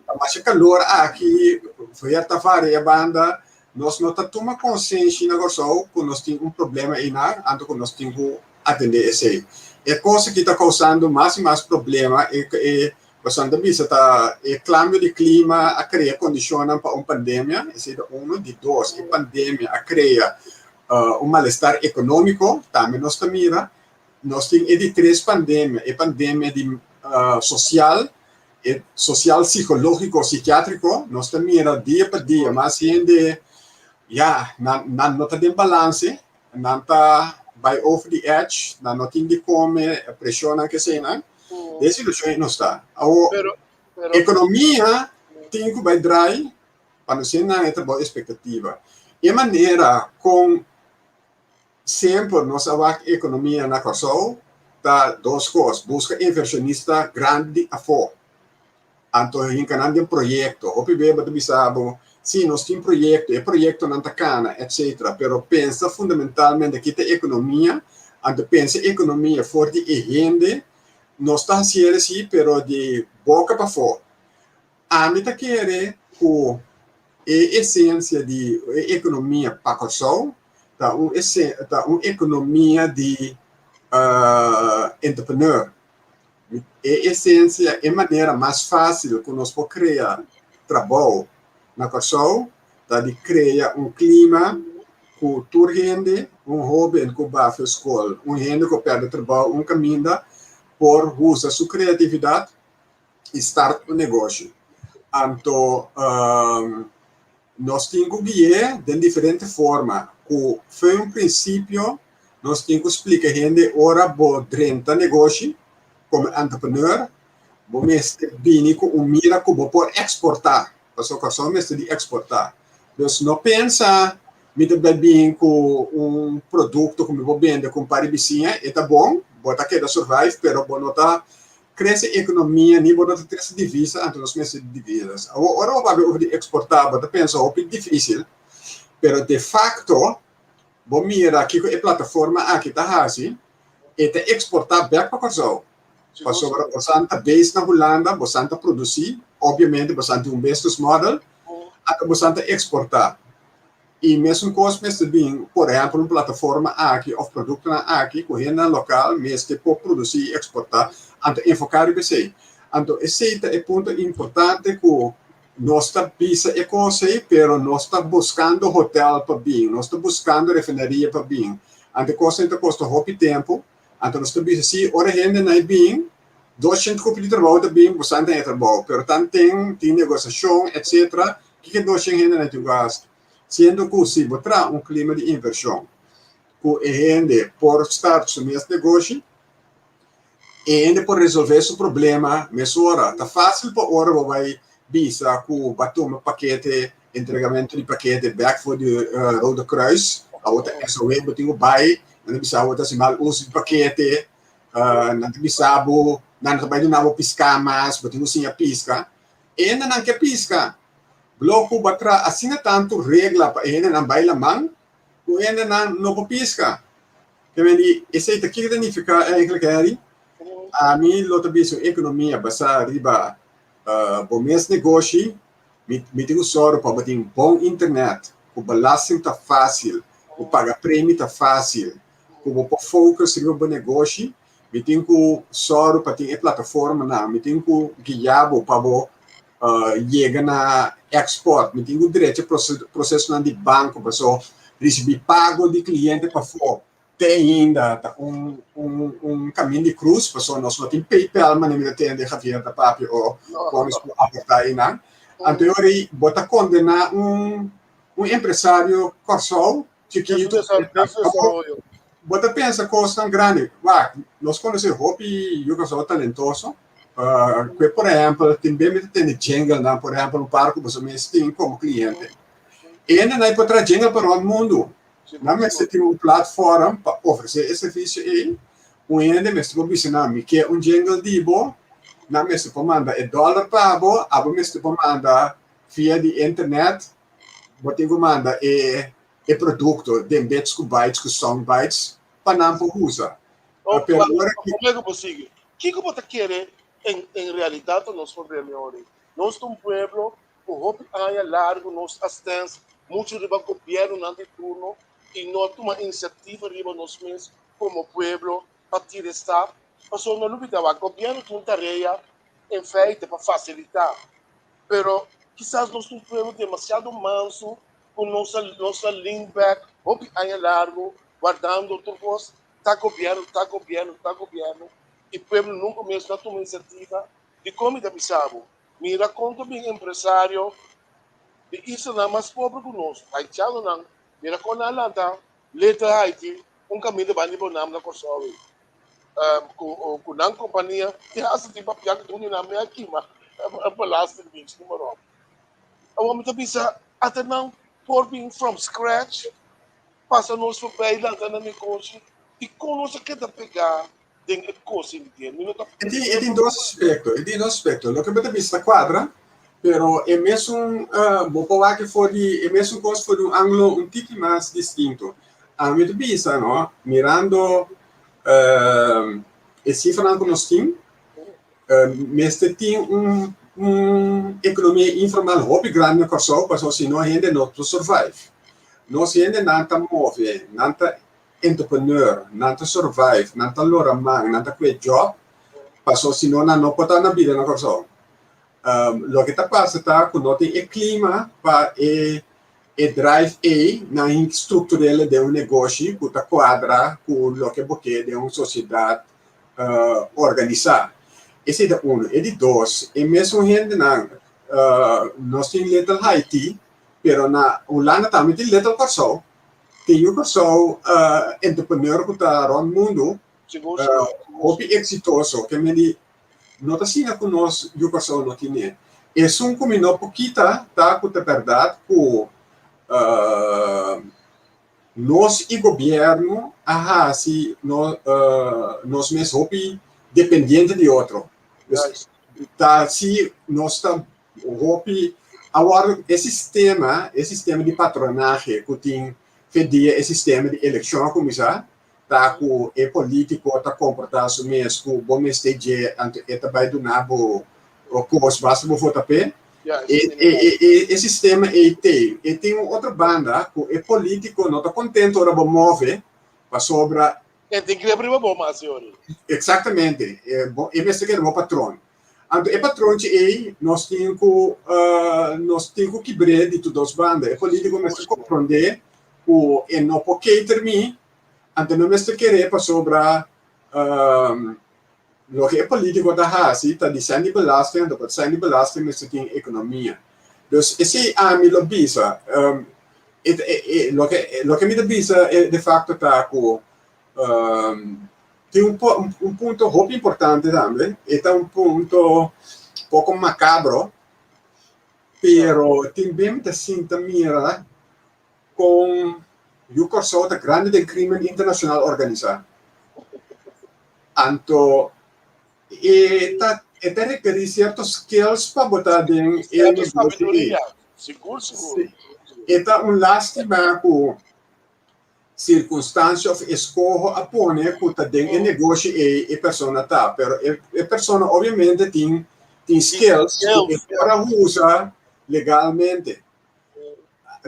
Ta masha kalor aki, weer ta varia banda, nos no ta tuma konsenshi na Kòrsou ku nos tin un problema einan, anto ku nos tin ku atendé esei. E kos aki ta kousando mas i mas problema, e e pasobra nan ta bisa ta e klambio di klima a krea kondishonnan pa un pandemia, esei ta unu. Di dos, e pandemia a krea un malestar ekonómiko, tambe nos ta mira. Nos tin e di tres pandemia, e pandemia di sosial, e sosial psikológiko, sikiátriko. Nos ta mira dia pa dia mas hende, ya, nan nan no ta den balanse, nan ta. bai over the edge, nan no tin di kome, preshonnan ke eseinan. Den e situashon ei nos ta. Awor, ekonomia tin ku bai drai pa nos hendenan e trabou espektativa. E manera kon semper nos a wak ekonomia na Kòrsou ta dos kos, buska invershonista grandi di afó, anto hinka nan den proyekto. Hopi bes bo ta bisa bo, si nos tin proyekto, e proyektonan ta kana, etcetera, pero pensa fundamentalmente kita ekonomia, anto pensa ekonomia for di e hende, nos ta hasiel si, pero di boka pafó. Ami ta kere ku e esensia di e ekonomia pa Kòrsou ta un ta un ekonomia di entrepreneur. E esensia, e manera mas fásil ku nos por krea trabou na Kòrsou ta di krea un klima ku tur hende, un hóben ku bafia skol, un hende ku pèrdè trabou un kaminda por usa su kreatividat i start un negoshi. Anto nos tin ku gui'é den diferente forma ku fen un prinsipio nos tin ku splika hende ora bo drenta negoshi komo entrepreneur bo mester bini ku un mira ku bo por eksportá pasobra Kòrsou mester di eksportá. Dus no pensa mi ta bai bin ku un produkto ku mi por bende ku un par di bisiña e ta bon bo ta keda survive pero bo no ta Crece economia ni bo no ta trece divisa anto nos mester di divisas. Awor ora bo papia over di exporta bo ta pensa hopi dificil pero de facto bo mira kico e plataforma aki ta haci e ta exporta bek pa Corsou pasobra bosan ta base na Hulanda bosan ta produci obviamente bosan tin un business model anto bosan ta exporta. I mesun kos mester bin, por ehèmpel, un plataforma aki òf produktonan aki ku hendenan lokal mester por produsí i eksportá, anto enfoká riba esei. Anto esei ta e punto importante ku nos ta bisa e kos ei, pero nos ta buskando hotel pa bin, nos ta buskando refineria pa bin. Anto e kos ei ta kosta hopi tempu. Anto nos ta bisa si ora hendenan ei bin, 200 kopi di trabou ta bin, bosan ta haña trabou, pero tanten tin negosiashon, etcetera. Kiko e 200 hendenan tin ku hasi? Siendo ku si bo traha un klima di invershon ku e hende por start su mes negoshi, e hende por resolve su problema mesora. Ta fásil pa ora bo bai bisa ku bo a tuma pakete, entregamentu di pakete bèk for di Rode Kruis, awor ta SOE bo tin ku bai, nan ta bisa bo ta hasi mal uso di pakete, nan ta bisa bo nan no ta bai duna bo piská mas, bo tin ku siña piska. E hendenan ke piska. Blo ku ba traha asina tantu regla pa e hendenan bai laman ku e hendenan no por piska. Ke men di esei ta kiko ta nifiká eigenlijk Harry? Ami lo ta bisa un ekonomia basá riba bo mes negoshi, mi mi tin ku sòru pa bo tin bon internet, ku belasting ta fásil, ku paga premi ta fásil, ku bo por focus riba bo negoshi. Mi tin ku sòru pa tin e plataformanan, mi tin ku guia bo pa bo yega na export, mi tin ku drecha prosesonan di banko paso risibí pago di kliente pafó te ainda ta un un kamin di krus paso nos no tin PayPal manera mi ta tende Javier ta papia o kon nos por aportá einan. Anto e ora ei bo ta kondená un un empresario Kòrsou chikitu. Bo ta pensa kosnan grandi. Wak, nos konosé hopi yu Kòrsou talentoso. Ku por ehèmpel, tin bes mi ta tende jinglenan, por ehèmpel un par ku boso mes tin komo kliente. E hendenan ei por traha jingle pa rònt mundu. Nan mester tin un platform pa ofresé e servisio ei. Un hende mester por bisa nan, mi ke un jingle di bo. Nan mester por manda e dòler pa bo, abo mester por manda via di internet. Bo tin ku manda e e produkto den bits ku bytes ku sound bytes pa nan por usa. Oh, Pero ora ki Promé ku bo sigui, kiko bo ta kere en en realidat ta nos problema awor? Nos ta un pueblo ku hopi aña largu nos a stens muchu riba gobièrnunan di turno i no a tuma inisiativa riba nos mes komo pueblo pa tira e stap. Pasobra no lubida wak, gobièrnu tin un tarea en feite pa fasilitá. Pero kisas nos ta un pueblo demasiado mansu ku nos a nos a lean back hopi aña largu wardando tur kos ta gobierno ta gobierno ta gobierno i pueblo nunka mes no a tuma inisiativa. Dikon mi ta bisa bo? Mira kon ta bin empresario di islanan mas pobre ku nos, haitianonan, mira kon nan a lanta Little Haiti. Un kaminda banda di Bonam na Kòrsou ei. Ku ku nan kompania tin hasta tin papia ku duni nan mei a kima belastingdienst noem maar op. Awor mi ta bisa ata nan por bin from scratch pasa nos forbij lanta nan negoshi dikon nos a keda pegá den e kos henter? Mi no ta. E tin e tin dos aspekto, e tin dos aspekto. Loke bo ta bisa ta kuadra, pero e mesun bo por wak for di e mesun kos for di un ángulo un tiki mas distinto. Ami ta bisa no, mirando e sifranan ku nos tin, mester tin un un ekonomia informal hopi grandi na Kòrsou pasobra si no hende no por survive. Nos hendenan ta move, nan ta entrepreneur, nan ta survive, nan ta lora man, nan ta kue job, paso si no nan no por ta na bida na Kòrsou. Loke ta pasa ta ku no tin e klima pa e e drive ei nan strukturele den un negoshi ku ta kuadra ku loke bo ke den un sosiedat organisá. Esei ta unu. E di dos, e mesun hendenan, nos tin Little Haiti, pero na Hulanda tambe tin Little Kòrsou. Tin yu Kòrsou entrepreneur ku ta rònt mundu, hopi eksitoso. Ke men di no ta asina ku nos yu Kòrsou no tine. Esun ku mi no por kita ta ku ta bèrdat ku nos i gobièrnu a hasi nos mes hopi dependiente di otro. Ta si nos ta Hopi awor e sistema, e sistema di patronahe ku tin fe dia e sistema di elekshon a kuminsá, ta ku e polítiko ta komportá su mes ku bo mester dje anto e ta bai duna bo kos basta bo vota p'e. E e e sistema ei t'ei. E tin un otro banda ku e polítiko no ta kontento ora bo move pasobra. E tin kria riba bo mas, señor. Eksaktamente. E mester keda bo patron. Anto e patronchi ei nos tin ku nos tin ku kibr'é di tur dos banda. E polítiko mester komprondé ku e no por cater mi, anto no mester ker'é pasobra loke e polítiko ta hasi ta di sèn di belasting, anto pa sèn di belasting mester tin ekonomia. Dus esei ami lo bisa. Loke loke mi ta bisa de facto ta ku Tin un un punto hopi importante tambe, e ta un punto poko macabro, pero tin bien mi ta sinta mira kon yu Kòrsou ta grandi den krimen internashonal organisá. Anto e ta e ta rekerí sierto skills pa bo ta den e negoshi ei. Sigur sigur. E ta un lástima ku Sirkunstansia òf eskoho a pone ku ta den e negoshi ei e persona ta, pero e persona obviamente tin tin skills ku e por a usa legalmente.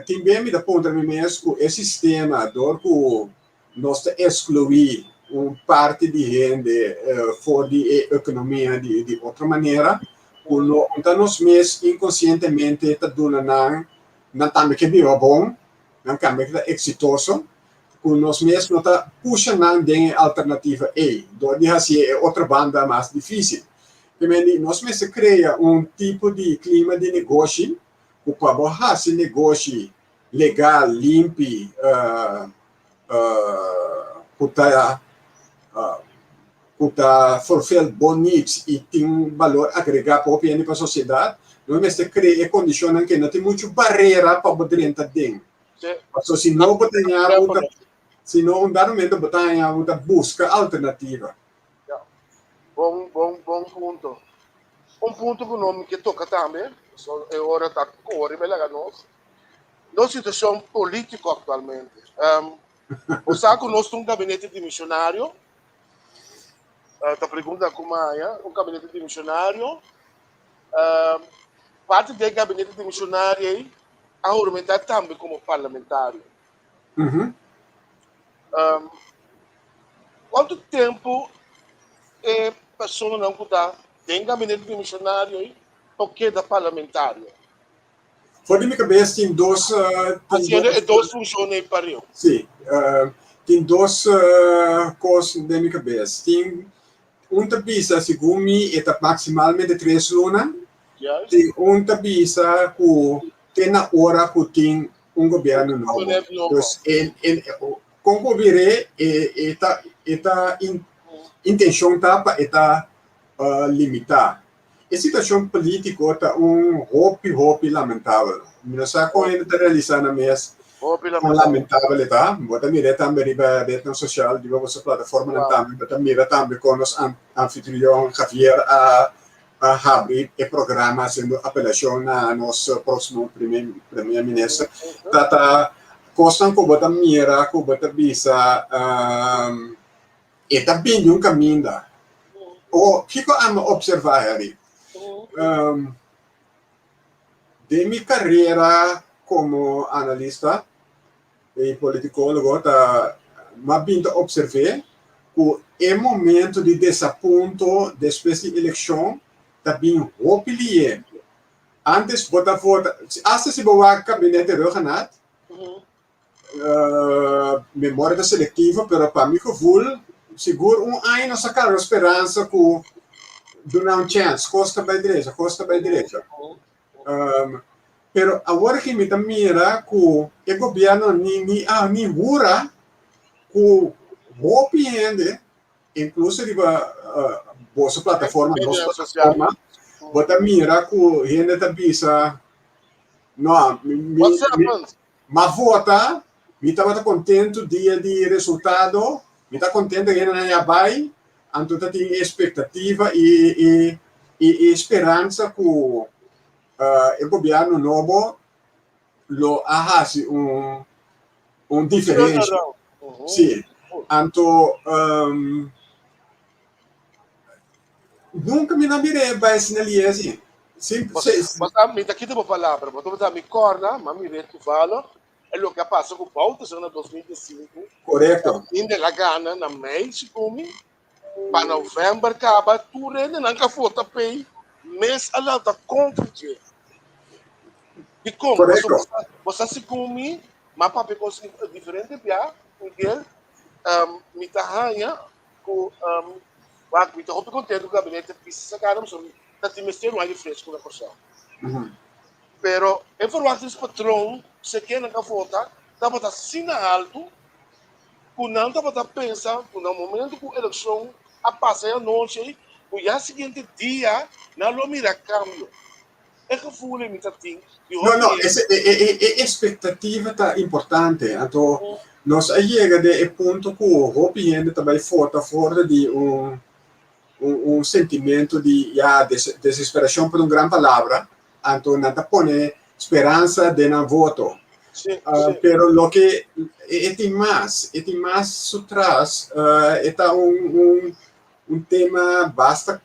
Tin bien mi ta puntra mi mes ku e sistema dor ku nos ta eskluí un parti di hende for di e ekonomia di otro manera ku no ta nos mes inkonsientemente ta duna nan nan tambe ke biba bon Nan kambia ki ta eksitoso, ku nos mes no ta pusha nan den e alternativa ei, dor di hasié e otro banda mas difísil. Primer, nos mester krea un tipo di klima di negoshi ku pa bo hasi negoshi legal, limpi, ku ta ku ta fulfill bo needs i tin balor agregá pa hopi hende pa sosiedat, nos mester krea e kondishonnan ke no tin muchu barera pa bo drenta den. Pasobra si no bo ta haña bo ta si no un dado momento bo ta haña bo ta buska alternativa. Ya. Bon, bon, bon punto. Un punto ku no mi ke toka tambe, so e ora ta kore bai laga nos. Nos situashon polítiko aktualmente. Bo sa ku nos ta un gabinete dimishonario. Ta pregunta ku maya, un gabinete dimishonario. Parti di e gabinete dimishonario ei a huramentá tambe komo parlamentario. Kuantu tempu e personanan ku ta den gabinete dimishonario ei por keda parlamentario? For di mi kabes tin dos Haciendo e dos funshon ei pareu. Sí, tin dos kos den mi kabes. Tin un ta bisa segun mi e ta maksimalmente tres luna. Tin un ta bisa ku te na ora ku tin un gobièrnu nobo. Dus e. Kon ku bir'é e e ta e ta intenshon ta pa e ta limitá. E situashon polítiko ta un hopi hopi lamentabel. Mi no sa kon hende ta realisá nan mes kon lamentabel e ta. Bo ta mir'é tambe riba retnan sosial, riba boso plataformanan tambe. Bo ta mira tambe kon nos anfitrion Javier a a habri e programa hasiendo apelashon na nos próksimo Premier Minister. Ta ta kosnan ku bo ta mira, ku bo ta bisa e ta bini un kaminda. O kiko ami a opservá, Harry? Den mi karera komo analista i politikólogo ta m'a bin ta opservé ku e momento di desapunto despues di elekshon ta bin hopi lié. Antes bo ta vota, asta si bo wak kabinete Rhuggenaath, Memoria ta selectivo, pero pa mi gevoel, sigur un aña nos a carga speransa cu duna un chance, cos ta bay drecha, cos ta bay drecha. Pero awor aki mi ta mira cu e gobierno ni ni a ni hura cu hopi hende, incluso riba boso plataforma, nos plataforma, bo ta mira cu hende ta bisa, no, mi, mi, M'a vota, mi tabata kontentu dia di resultado, mi ta kontentu e hendenan ya bai, anto ta tin e espektativa i e speransa ku e gobièrnu nobo lo a hasi un diferensha. Sí, anto nunka mi no mir'é bai asina lié así. Sim, Bo mi ta kita bo palabra, bo ta mi kòrda, ma mi ret toevallig e loke a pasa ku Bouterse na 2005. Korekto. Hende la gana na mei segun mi, pa novèmber kaba tur hendenan ka vota p'ei mes a lanta kontra dje. Dikon? Korekto. Bo sa segun mi, m'a papia kos diferente bia, Miguel, mi ta haña ku wak mi ta hopi kontentu ku gabinete pisa sa kada pasobra ta tin mester un aire fresco na Kòrsou. Pero e verwachtingspatroon seke nan ka vota tabata asina haltu ku nan tabata pensa ku na momento ku elekshon a pasa e anochi ei ku ya siguiente dia nan lo mira kambio. E gevoel ei mi ta tin di hopi. No, no, e espektativa ta importante. Anto nos a yega den e punto ku hopi hende ta bai vota for di un un sentimento di ya desesperacion por un gran palabra, anto nan ta pone speransa den nan voto. Pero loke e tin mas, e tin mas su tras, e ta un un tema basta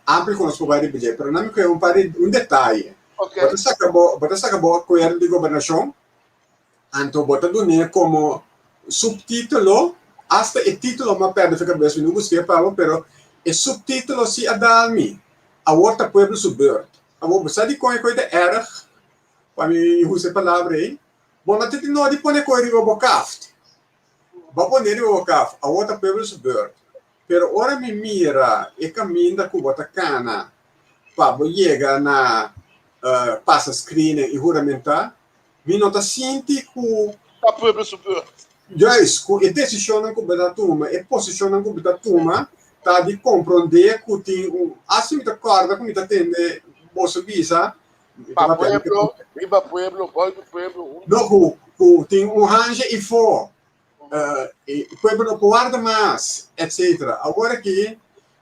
amplio ku nos por bai riba dje, pero nan mi kue un par di un detaye. Bo ta saka bo bo ta saka bo akuerdo di gobernashon Anto bo ta dun'é komo suptítulo, asta e título m'a pèrdè fi kabes, mi no busk'é pa bo, pero e suptítulo sí a dal mi, Awor ta pueblo su beurt. Awor bo sa dikon e koi ta èrg, pa mi usa e palabra ei? Bo no ta tin nodi pone koi riba bo kaft. Bo a pone riba bo kaft, Awor ta pueblo su beurt. Pero ora mi mira e kaminda ku bo ta kana pa bo yega na pasa screening i huramentá, Mi no ta sinti ku. Ta pueblo su beurt. Juist, ku e desishonnan ku bo ta tuma, e posishonnan ku bo ta tuma, ta di komprondé ku tin un. Asi mi ta kòrda ku mi ta tende boso bisa. Pa pueblo, riba pueblo, bou di pueblo, huntu. No, ku ku tin un hanje ifó, e pueblo no por warda mas, etcetera. Awor aki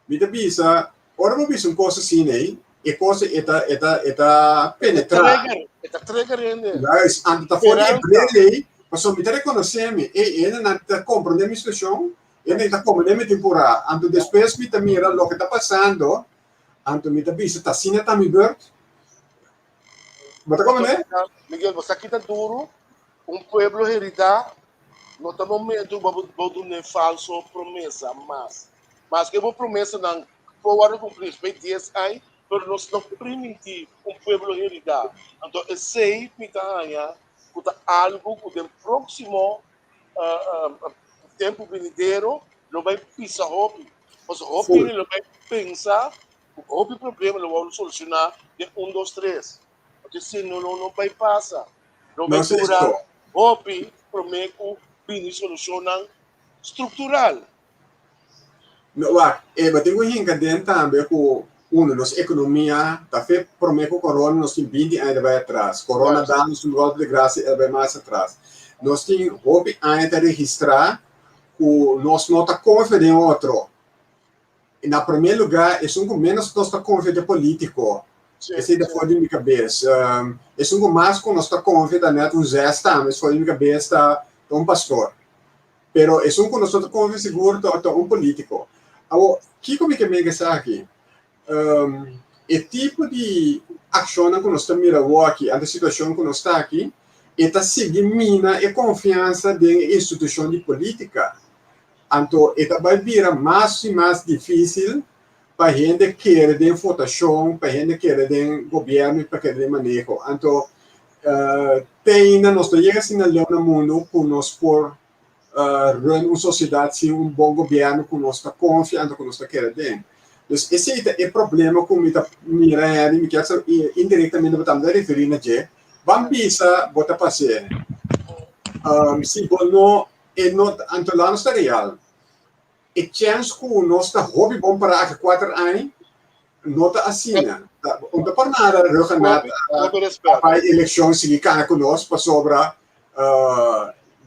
mi ta bisa, Ora bo bisa un kos asina ei, e kos ei e ta, e ta, e ta penetrá. Trigger, e ta trigger hende. Juist, anto ta for di e bril ei, pasobra mi ta rekonosé mi, ei, hendenan ta komprondé mi situashon, hendenan ta komprondé mi temporada. Anto despues mi ta mira loke ta pasando, anto mi ta bisa, ta asina ta mi beurt? Bo ta komprondé? Miguel, bo sa ki ta duru? Un pueblo heridá no ta momento pa bo dun'é falso promesa mas. Maske bo promesanan por wòrdu kumplí despues di dies aña, pero nos no primintí un pueblo heridá. Anto esei mi ta haña ku ta algu ku den próksimo tempu binidero lo bai pisa hopi. Pasobra hopi hende lo bai pensa ku hopi problema lo wòrdu solushoná den un, dos, tres. Anto esei no lo bai pasa. Lo bai dura hopi. promé ku bini solushonnan struktural. No, wak, e bo tin ku hinka den tambe ku uno, nos ekonomia ta fe promé ku korona nos tin binti aña ta bai atras. Korona da nos un golpe de grasia el bai mas atras. Nos tin hopi aña ta registrá ku nos no ta konfia den otro. Na promé lugá esun ku ménos nos ta konfia ta e polítiko. Esei ta for di mi kabes. Esun ku mas ku nos ta konfia ta nèt un zes tambe, es for di mi kabes ta un pastor. Pero esun ku nos no ta konfia sigur ta un polítiko. Awor, kiko mi ke mega esaki? E tipo di akshonnan ku nos ta mira awor aki, ante situashon ku nos ta aki, e ta sigui mina e konfiansa den e institushon di polítika. Anto e ta bai bira mas i mas difísil pa hende kere den votashon, pa hende kere den gobièrnu i pa kere den maneho. Anto te ainda nos no yega asina leu na mundu ku nos por run un sosiedat sin un bon gobièrnu ku nos ta konfia anto ku nos ta kere den. Dus esei ta e problema ku mi ta mira hèri, mi kier sa indirektamente bo tambe ta referí na dje. Ban bisa bo ta pas'é. Si bo no e no anto la nos ta real. E chèns ku nos ta hopi bon pará aki kuater aña no ta asina. Un ta por nada Rhuggenaath a bai elekshon sigui kana ku nos pasobra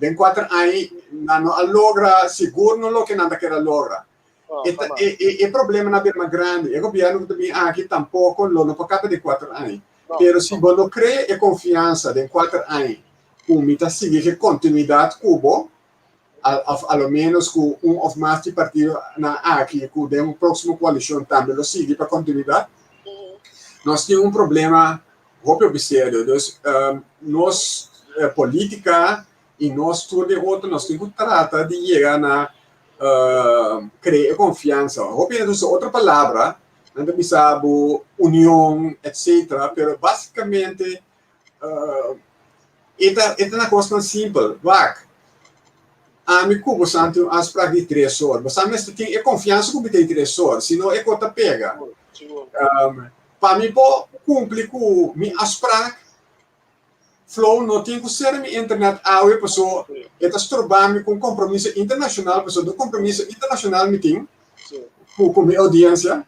den kuater aña nan no a logra sigur no loke nan ta kere a logra. E problemanan a bira mas grandi. E gobièrnu ku ta bin aki tampoko lo no por kaba den kuater aña. Pero si bo no krea e konfiansa den kuater aña ku mi ta sigui ku e kontinuidat ku bo, of a lo menos ku un of mas di partidonan aki ku den un próksimo koalishon tambe lo sigui pa kontinuidat, nos tin un problema hopi hopi serio. Dus nos polítika i nos tur den otro nos tin ku trata di yega na krea e konfiansa. Hopi hende ta usa otro palabra, nan ta bisa bo union etcetera, pero básikamente E ta e ta na kosnan simpel. Wak, ami ku bo san tin un afsprak di tres or. Bo sa mester tin e konfiansa ku mi ta e tres or, si no e kos ta pega. Pa mi por kumpli ku mi afsprak, Flow no tin ku sera mi internet awe paso e ta stroba mi ku un kompromiso internashonal, paso un kompromiso internashonal mi tin ku mi oudiensia.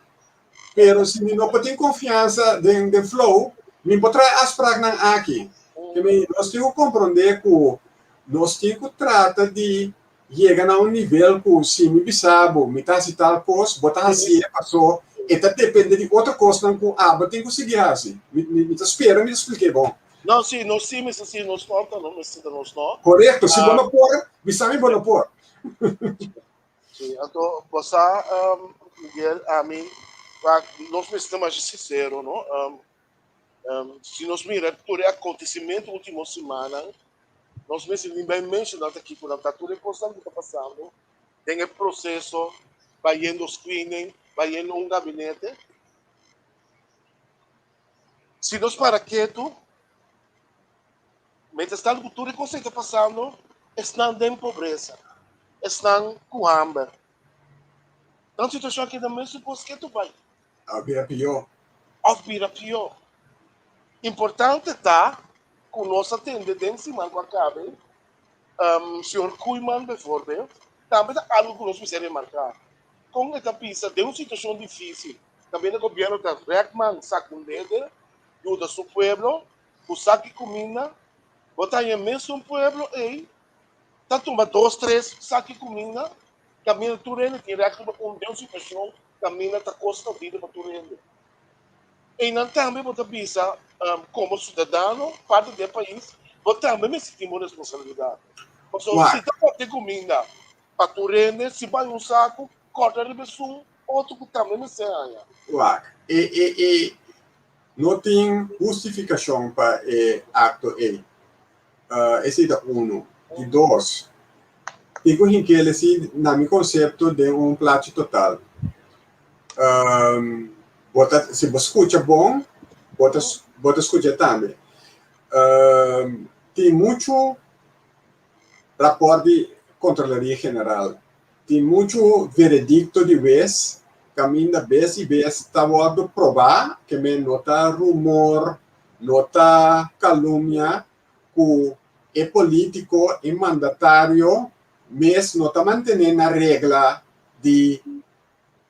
Pero si mi no por tin konfiansa den den Flow, mi por traha e afspraknan aki. Ke mi nos tin ku komprondé ku nos tin ku trata di yega na un nivel ku si mi bisa bo mi ta hasi tal kos, bo ta hasié paso e ta depende di otro kosnan ku abo tin ku sigui hasi. Mi mi ta spera mi ta splik'é bon. No, si, nos si mester si nos por ta no mester ta nos no. Korekto, si bo no por, bisa mi bo no por. Sí, anto bo sa, um, Miguel, ami, wak, nos mester ta masha sincero, no? Um, um, si nos mira tur e acontecimento último simannan, nos mester ni bai menciona ta kiko nan ta tur e cosnan ku ta pasando den e proceso bayendo screening, bayendo un gabinete. Si nos para ketu, Mientras tanto ku tur e kos ei ta pasando, esnan den pobresa, esnan ku hamber. Nan situashon a keda mesun kos ketu bai. Òf bira pió. Òf bira pió. Importante ta ku nos a tende den siman ku a kabe, señor Koeiman bijvoorbeeld, tambe ta algu ku nos mester remarká. Kon e ta bisa den un situashon difísil, kaminda gobièrnu ta rèk man sak un dede, yuda su pueblo, Ku saki kuminda, bo ta haña mesun pueblo ei ta tuma dos tres saki kuminda kaminda tur hende tin rèk riba un den un situashon kaminda ta kosta bida pa tur hende. Einan tambe bo ta bisa komo siudadano parti di e pais bo tambe mester tin bo responsabilidat. Pasobra si ta kòrta e kuminda pa tur hende si bai un saku kòrta riba esun otro ku tambe mester haña. Wak, e e e No tin hustifikashon pa e akto ei. Esei ta unu. Di dos, tin ku hink'el esi na mi konsepto den un plachi total. Bo ta, si bo skucha bon, bo ta bo ta skucha tambe. Tin muchu rapòrt di Kontrolaria General. Tin muchu veredikto di wes kaminda bes i bes ta wòrdu probá ke men no ta rumor, no ta kalumnia ku e polítiko, e mandatario mes no ta mantené na regla di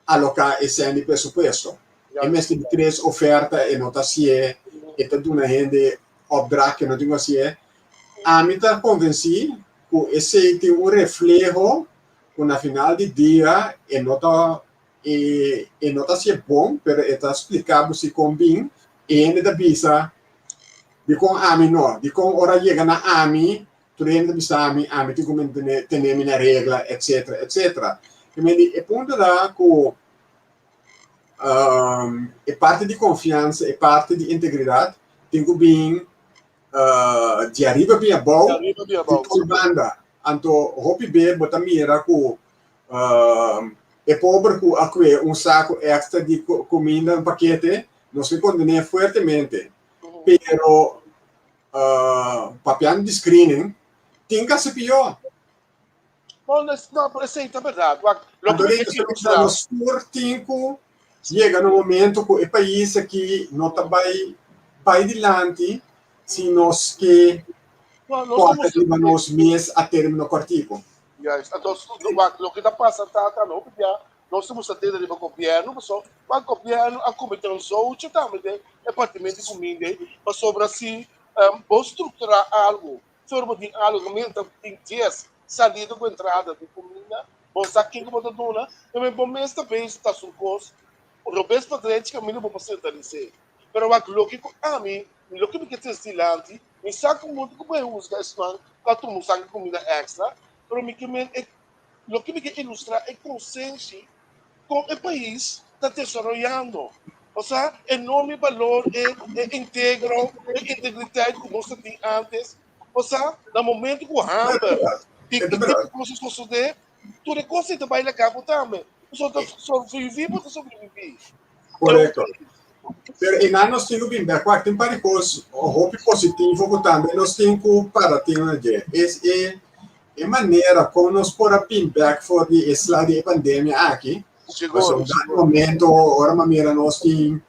aloká e sèn di presupuesto. E mester di tres oferta, e no ta hasié, e ta duna hende opdracht ku e no tin ku hasié. Ami ta konvensí ku esei tin un refleho ku na final di dia e no ta e e no ta hasié bon, pero e ta spliká bo si kon bin e hende ta bisa dikon ami no, dikon ora yega na ami Tur hende ta bisa mi, ami tin ku mantene tene mi na regla, etcetera, etcetera. I men di e punto ta ku e parti di konfiansa, e parti di integridat tin ku bin di ariba bin abou, di tur banda. Anto hopi be bo ta mira ku e pober ku a kue un saku èkstra di kuminda, un pakete, nos ke kondené fuertemente. Pero Papiando di screening, tin casi pió. No, no, no, pero esei ta berdad. Wak, lo Anto que mi ta bisa nos tur tin ku yega na un momento ku e pais aki no ta bai bai dilanti si nos ke No, nos kòrta ta riba nos mes a término kòrtiku. Juist. Anto, wak, loke ta pasa ta ta no hopi bia nos ta musta dede riba gobièrnu paso wak gobièrnu a kometé un zoutje tambe den e partimento di kuminda ei pasobra si bo strukturá algu sor bo tin algu kaminda ta tin dies salida ku entrada di kuminda bo sa ken ku bo ta duna tambe bo mes ta bezig ta su kos robes pa drechi kaminda bo por sentralis'é pero wak loke ku ami loke mi ke trese dilanti mi sa ku mundu ku bo e husga esnan ku a tuma un saki kuminda èkstra pero mi ke men e Loke mi ke ilustrá e konsenshi kon e pais ta desaroyando. Osea, e norma i balor, e integro, e integriteit ku nos ta tin ántes. Osea, na momento ku hamber i tipo kos a sosodé, tur e kos ei ta bai laga bo tambe. Pasobra ta sobreviví bo ta sobreviví. Korekto. Pero einan nos tin ku bin bèk wak tin par di kos hopi positivo ku tambe nos tin ku para tin na dje. Es e E manera kon nos por a bin bek for di e sla di e pandemia aki, pasobra un dado momento ora mi a mira nos tin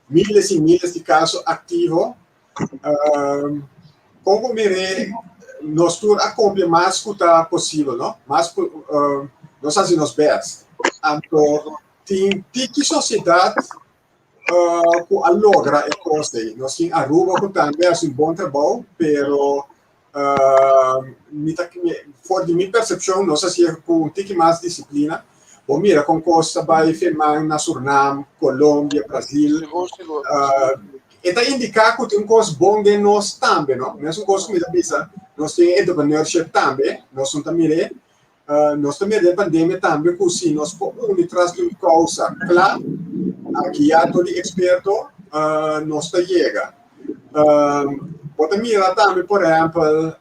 miles i miles di kaso aktivo, kon ku mir'é nos tur a kumpli mas ku ta posibel, no? Mas ku nos hasi nos bèst. Anto tin tiki sosiedat ku a logra e kos ei. Nos tin Aruba ku tambe a hasi un bon trabou, pero mi ta for di mi persepshon nos a hasié ku un tiki mas disiplina. Bo mira kon kos ta bai firman na Surnam, Colombia, Brazil. E ta indiká ku tin un kos bon den nos tambe, no? Mesun kos ku mi ta bisa, nos tin entrepreneurship tambe, nos no ta mir'é. Nos ta mira den pandemia tambe ku si nos por uni tras di un kousa kla, guiá dor di eksperto, nos ta yega. Bo ta mira tambe por ehèmpel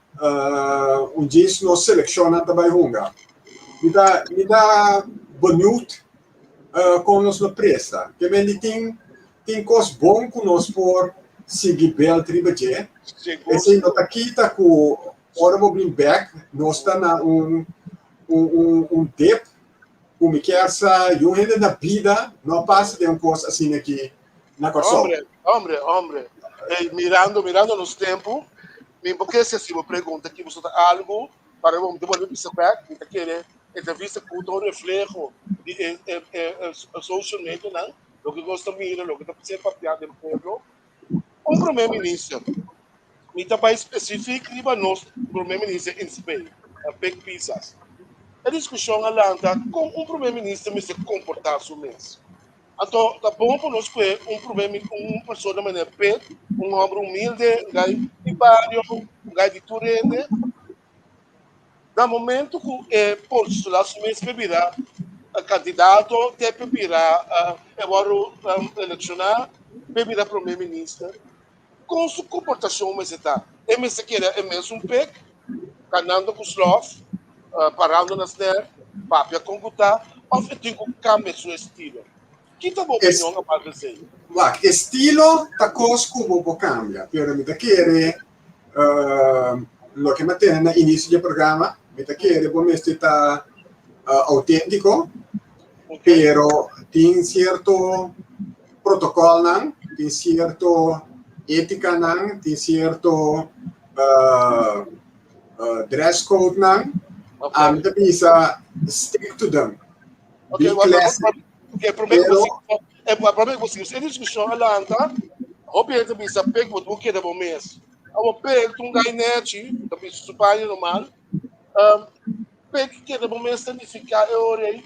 un djis nos selekshonnan ta bai hunga. Mi ta mi ta beniut kon nos lo presta. Ke men di tin tin kos bon ku nos por sigui build riba dje. Esei no ta kita ku Ora bo bin bek, nos ta na un un un dip ku mi kier sa yun hende na bida no a pasa den un kos asina aki na Kòrsou. Hombre, hombre, hombre. Ey, mirando, mirando nos tempu, mi por ke si bo pregunta ki boso ta algu, para bo mi ta bolbe bisa bek, mi ta kere entrevista ku ta un refleho di e e e social medianan, loke nos ta mira, loke ta ser papia den pueblo. Un prome minister, mi ta bai specific riba nos prome minister in spe, Pik Pisas. E discusion a lanta con un prome minister mester comporta su mes. Anto ta bon pa nos kue un prome un persona manera Pik, un homber humilde, un gai di bario, un gai di tur hende. Na momento ku e postula su mes pa bira kandidato, te pa bira e wòrdu elekshona pa bira prome minister, kon su komportashon mester ta? E mester keda e mesun pek, kanando ku slòf, parando na snèr, papia kon ku ta, òf e tin ku kambia su estilo? Ki ta bo opinion apart esei? Wak, estilo ta kos ku bo por kambia, pero mi ta kere Loke mi a tene na inicio di e programa, mi ta kere bo mester ta autentico, pero tin cierto protocolnan, tin cierto eticanan, tin cierto. dress code nan, ami ta bisa stick to them. Be classy. Okay, prome ku bo prome ku bo sigui e diskushon a lanta, hopi hende ta bisa pek bo ta keda bo mes. Awor pek ta un gai nechi, ta bisa su paña normal. Pek keda bo mes ta nifiká e ora ei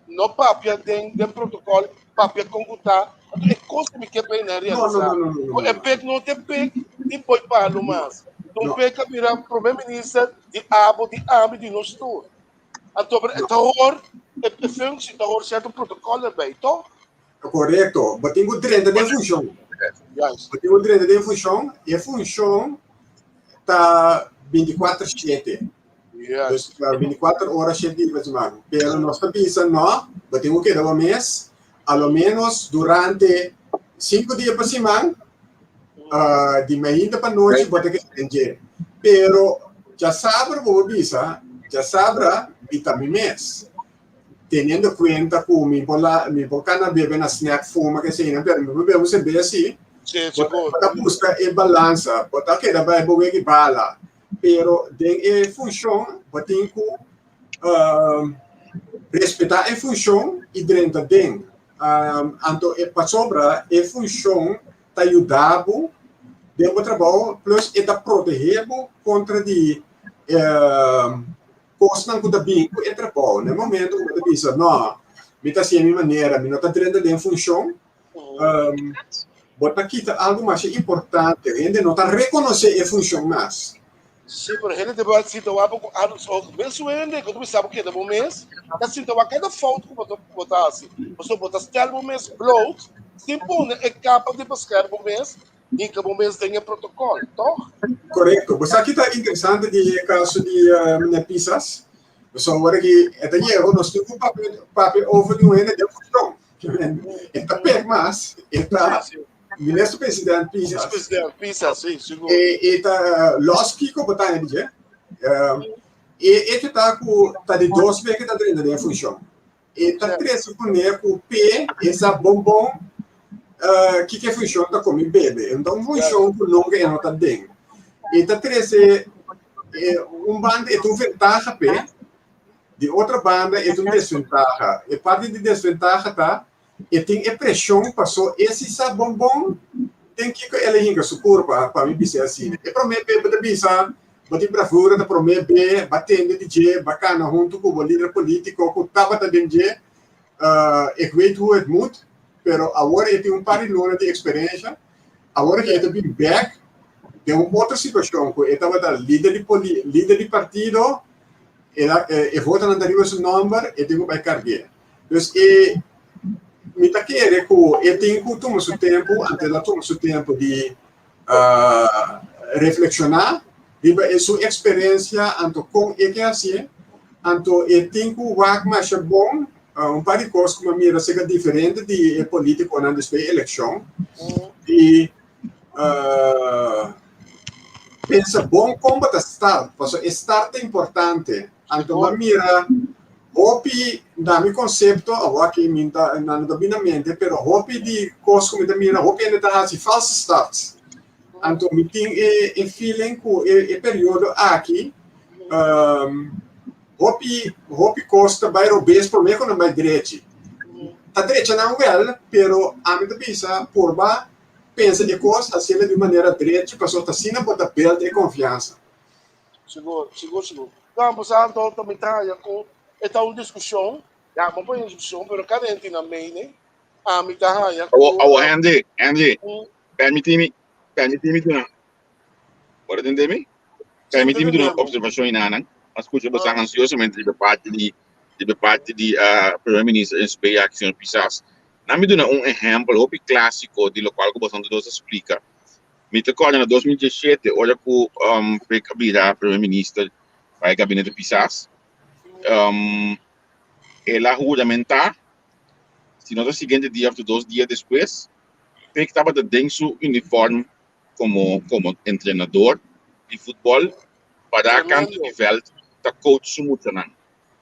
no papia den den protokòl, papia kon ku ta. Anto e kos ku mi ke pa hende a realisá ku e pek no ta e pek di poi palu mas. Ta un pek a bira prome minister di abo, di ami, di nos tur. Anto pero e ta hor e functie ta hor cierto protocol erbij, toch? Correcto. Bo tin cu drenta den funcion. Juist. Bo tin cu drenta den funcion. E funcion ta 24 siete. Juist. Dus 24 ora siete dia pa siman. Pero nos ta bisa no, bo tin cu keda bo mes a lo menos durante 5 dia pa siman, di mainta pa nochi bo ta keda den dje. Pero djasabra bo por bisa, djasabra mi ta mi mes. Teniendo cuenta cu mi por la, mi por cana bebe na snack fuma ke eseinan, pero mi por bebe un serbes si. Sí, Bo ta busca e balansa, bo ta keda bai bo weki bala, pero den e funcion bo tin cu respeta e funcion y drenta den. Anto e pasobra e funcion ta yuda bo den bo trabou plus e ta protehe bo kontra di kosnan ku ta bin ku e trabou. Na e momento ku bo ta bisa no, mi ta hasi e mi manera, mi no ta drenta den funshon, bo ta kita algu masha importante, hende no ta rekonosé e funshon mas. Sí, pero hende ta bai sinta wak ku adults ook. Mesun hende ku ta bisa bo keda bo mes, ta sinta wak kada fout ku bo ta ku bo ta hasi. Pasobra bo ta stel bo mes bloot sin pone e kapa di bescherm bo mes, hinka bo mes den e protokòl, tòg? Korekto. Bo sa ki ta interesante di e kaso di meneer Pisas? Pasobra ora ki e ta yega nos tin ku papia papia over di un hende den funshon. E ta pek mas, e ta Minister President Pisas. Minister President Pisas, sí, sigur. E, e ta los kiko bo ta dje. E hecho ta ku ta di dos be ke ta drenta den funshon. E ta trese kuné ku pe esa bon bon kiko e funshon ta komi bebe. E ta un funshon ku nunka e no ta den. E ta trese un banda e ta un ventaha p'e, di otro banda e ta un desventaha. E parti di desventaha ta E tin e preshon paso e si sa bon bon den kiko el a hinka su kurpa, pa mi bis'é asina. E promé be bo ta bisa bo tin bravura ta promé be ba tende di dje, ba kana huntu ku bo lider polítiko ku tabata den dje, ik weet hoe het moet, pero awor e tin un par di luna di eksperensha, awor ke e ta bin bèk den un otro situashon ku e tabata lider di poli lider di partido, el a e votonan ta riba su nòmber, e tin ku bai karg'é. Dus e mi ta kere ku e tin ku tuma su tempu, anto el a tuma su tempu di reflekshoná riba e su eksperensia, anto kon e ke hasié, anto e tin ku wak masha bon un par di kos ku mi a mira serka diferente di e polítikonan despues di elekshon, di pensa bon kon bo ta start, pasobra e start ta importante, anto mi a mira Hopi na mi konsepto, awor aki mi ta nan no ta bini na mente, pero hopi di kos ku mi ta mira, hopi hende ta hasi false starts. Anto mi tin e e feeling ku e e periodo aki hopi hopi kos ta bai robes promé ku nan bai drechi. Ta drecha nan wèl, pero ami ta bisa purba pensa e kos hasiel di un manera drechi pasobra ta asina bo ta build e konfiansa. Sigur, sigur, sigur. No, pues anto ta mi traha ku e ta un diskushon, ya bo pone diskushon, pero kada hende tin nan mening. Ami ta haña ku Awo, awo Andy, Andy, permití mi, permití mi duna, por a tende mi? Permití mi duna un observashon inanan. A skucha boso ansiosamente riba parti di, riba parti di Primer Minister en su aki, señor Pisas. Nan mi duna un ehèmpel hopi klásiko di lokual ku boso anto dos a splika. Mi ta kòrda na 2017 ora ku Rick a bira Primer Minister pa e gabinete Pisas, el a huramentá, si no ta siguiente dia òf ta dos dia despues, Rick tabata den su uniform komo komo entrenador di futbòl pará kantu di vèlt ta coach su muchanan.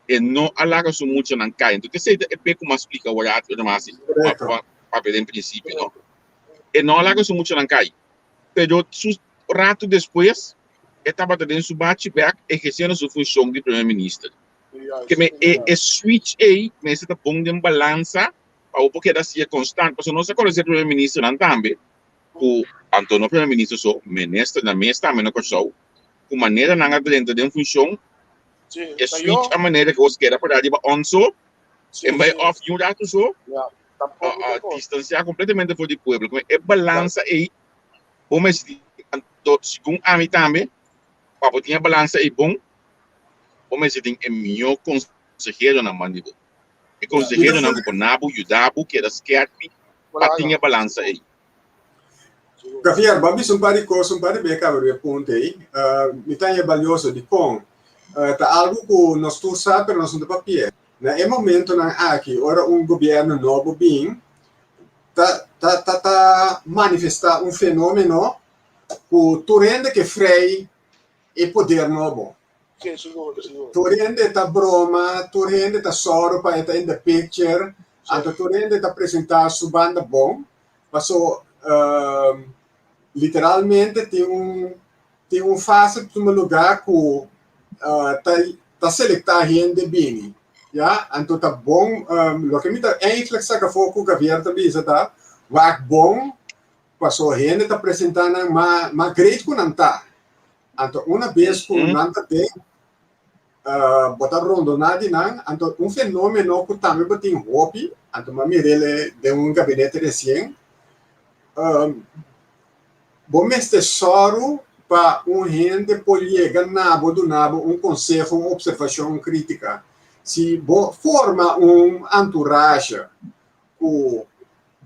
E no a laga su muchanan kai. Enton esei ta e p'e ku mi a splika awor ati ora mi a hasi papia den prinsipio, no? E no a laga su muchanan kai. Pero su ratu despues, e tabata den su bachi bek ehersiendo su funshon di Primer Minister. Ke men e e switch ei mester ta bon den balansa pa bo por keda sier konstant. Pasobra nos a konosé Primer Ministernan tambe ku, anto no Primer Minister so, Ministernan mes tambe na Kòrsou, ku manera nan a drenta den funshon, e switch a manera ku bo keda pará riba on so, en bai off di un ratu so, distansiá kompletamente for di pueblo. Ke men e balansa ei bo mester tin. Anto segun ami tambe, pa bo tin e balansa ei bon, bo mester tin e mihó konseheronan man di bo. E konseheronan ku por na bo, yuda bo keda skerpi pa tin e balansa ei. Javier, bo a bisa un par di kos, un par di bes kaba riba e punto ei. Mi ta haña balioso. Dikon? Ta algu ku nos tur sa, pero nos no ta papia. Na e momentonan aki, ora un gobièrnu nobo bin, ta ta ta ta manifestá un fenómeno ku tur hende ke frei e poder nobo. Sí, sigur, sigur. Tur hende ta broma, tur hende ta sòru pa e ta in the picture, anto tur hende ta presentá su banda bon, paso literalmente tin un tin un fase ta tuma lugá ku ta ta selektá hende bini, ya, anto ta bon, loke mi ta eigenlijk saka afó ku Javier ta bisa ta wak bon paso hende ta presentá nan ma ma great ku nan ta, anto una bes ku nan ta den bo ta rondoná di nan, anto un fenómeno ku tambe bo tin hopi, anto mi a mir'é den un gabinete resien, Bo mester sòru pa un hende por yega na bo duna bo un konseho, un opservashon, un krítika. Si bo forma un entourage ku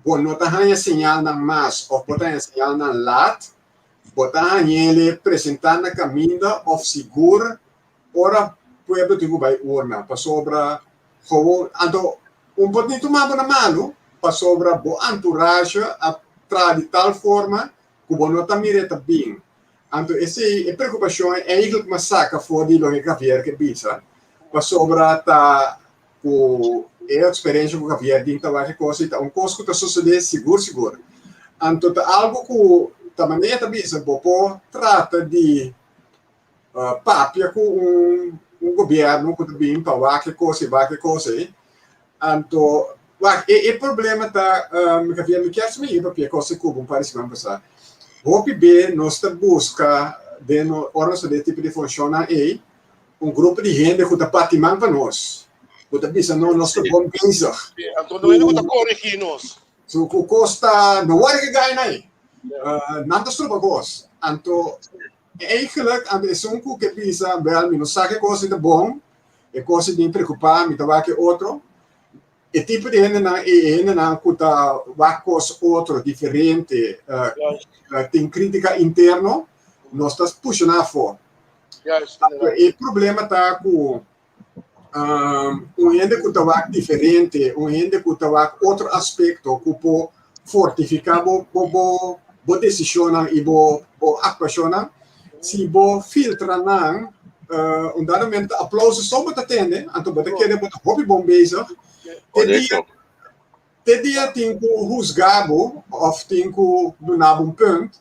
bo no ta haña señalnan mas òf bo ta haña señalnan lat, bo ta hañ'el presentá na kaminda òf sigur ora pueblo tin ku bai urna pasobra gewoon anto un por tin tuma bo na malu pasobra bo entourage a traha di tal forma ku bo no ta mira e ta bin anto esei e preokupashon eigenlijk mi a saka for di loke Javier ke bisa pasobra ta ku e eksperensia ku Javier tin ta wak e kos i ta un kos ku ta sosodé sigur sigur anto ta algu ku ta manera ta bisa bo por trata di papia ku un un gobierno ku ta bin pa wak e kos ei wak e kos ei anto wak e e problema ta mi Javier mi kier mi papia e kos ei ku bo un par di siman pasá hopi be nos ta buska den ora nos ta den e tipo di funshonnan ei un grupo di hende ku ta parti man pa nos ku ta bisa no nos ta bon bezig Anto no hende ku ta korigí nos. Su ku kos ta no wòrdu ke gana ei nan ta stroba kos anto Eigenlijk, anto esun ku ke bisa, Bel, mi no sa ke kos ei ta bon, e kos ei tin preokupá, mi ta wak e otro. E tipo di hendenan ei, e hendenan ku ta wak kos otro, diferente, tin krítika interno, nos ta pusha nan afó. Anto e problema ta ku un hende ku ta wak diferente, un hende ku ta wak otro aspekto ku por fortifiká bo bo bo bo desishonnan i bo bo aktuashonnan, si bo filtra nan, un dado momento aplouso so bo ta tende, anto bo ta kere bo ta hopi bon bezig. Te dia te dia tin ku husga bo òf tin ku duna bo un punt,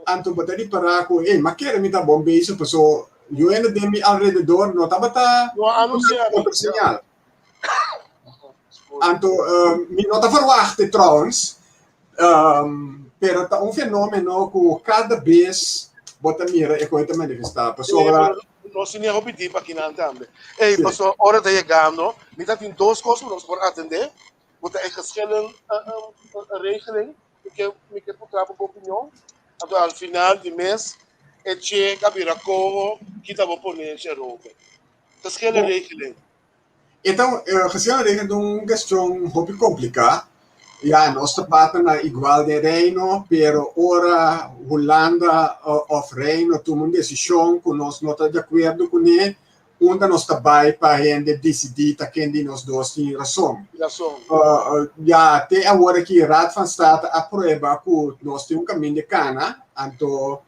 Anto bo ta ripará ku, ey, m'a kere mi ta bon bezig, paso yu hende den mi alrededor no tabata No a anunciá mi. otro señal. Anto, mi no ta verwachté trouwens, pero ta un fenomeno ku kada bes bo ta mira e koe ta manifestá, pasobra. Nos tin e hopi dip akinan tambe. Ey, paso ora ta yegando, mi ta tin dos kos ku nos por atendé, ku ta e geschillen regeling. Mi ke mi ke puntra bo opinion. Anto al final di mes e chek a bira koho kita bo ponencia robe. Geschillen regeling. E ta un geschillen regeling ta un kestion hopi kompliká. Ya nos ta parti na igual den Reino, pero ora Hulanda òf Reino tuma un desishon ku nos no ta di akuerdo kuné, Unda nos ta bai pa hende disidí ta ken di nos dos tin rason? Rason. Ya te awor aki Raad van State a prueba ku nos tin un kamin di kana, anto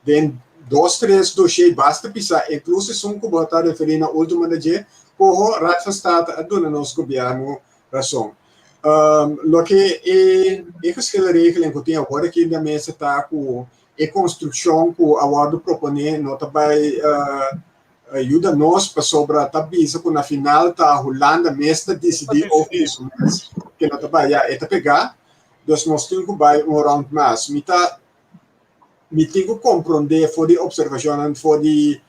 den dos tres doshé basta pisá, inkluso esun ku bo ta referí na último na dje, koho Raad van State a duna nos gobièrnu rason. Loke e geschillenregeling ku tin awor aki na mesa ta ku. E konstrukshon ku a wòrdu proponé no ta bai yuda nos pasobra ta bisa ku na final ta Hulanda mes ta disidí of di su mes ke no ta bai. Ya, e ta pegá, dus nos tin ku bai un rònt mas. Mi ta mi tin ku komprondé for di opservashonnan for di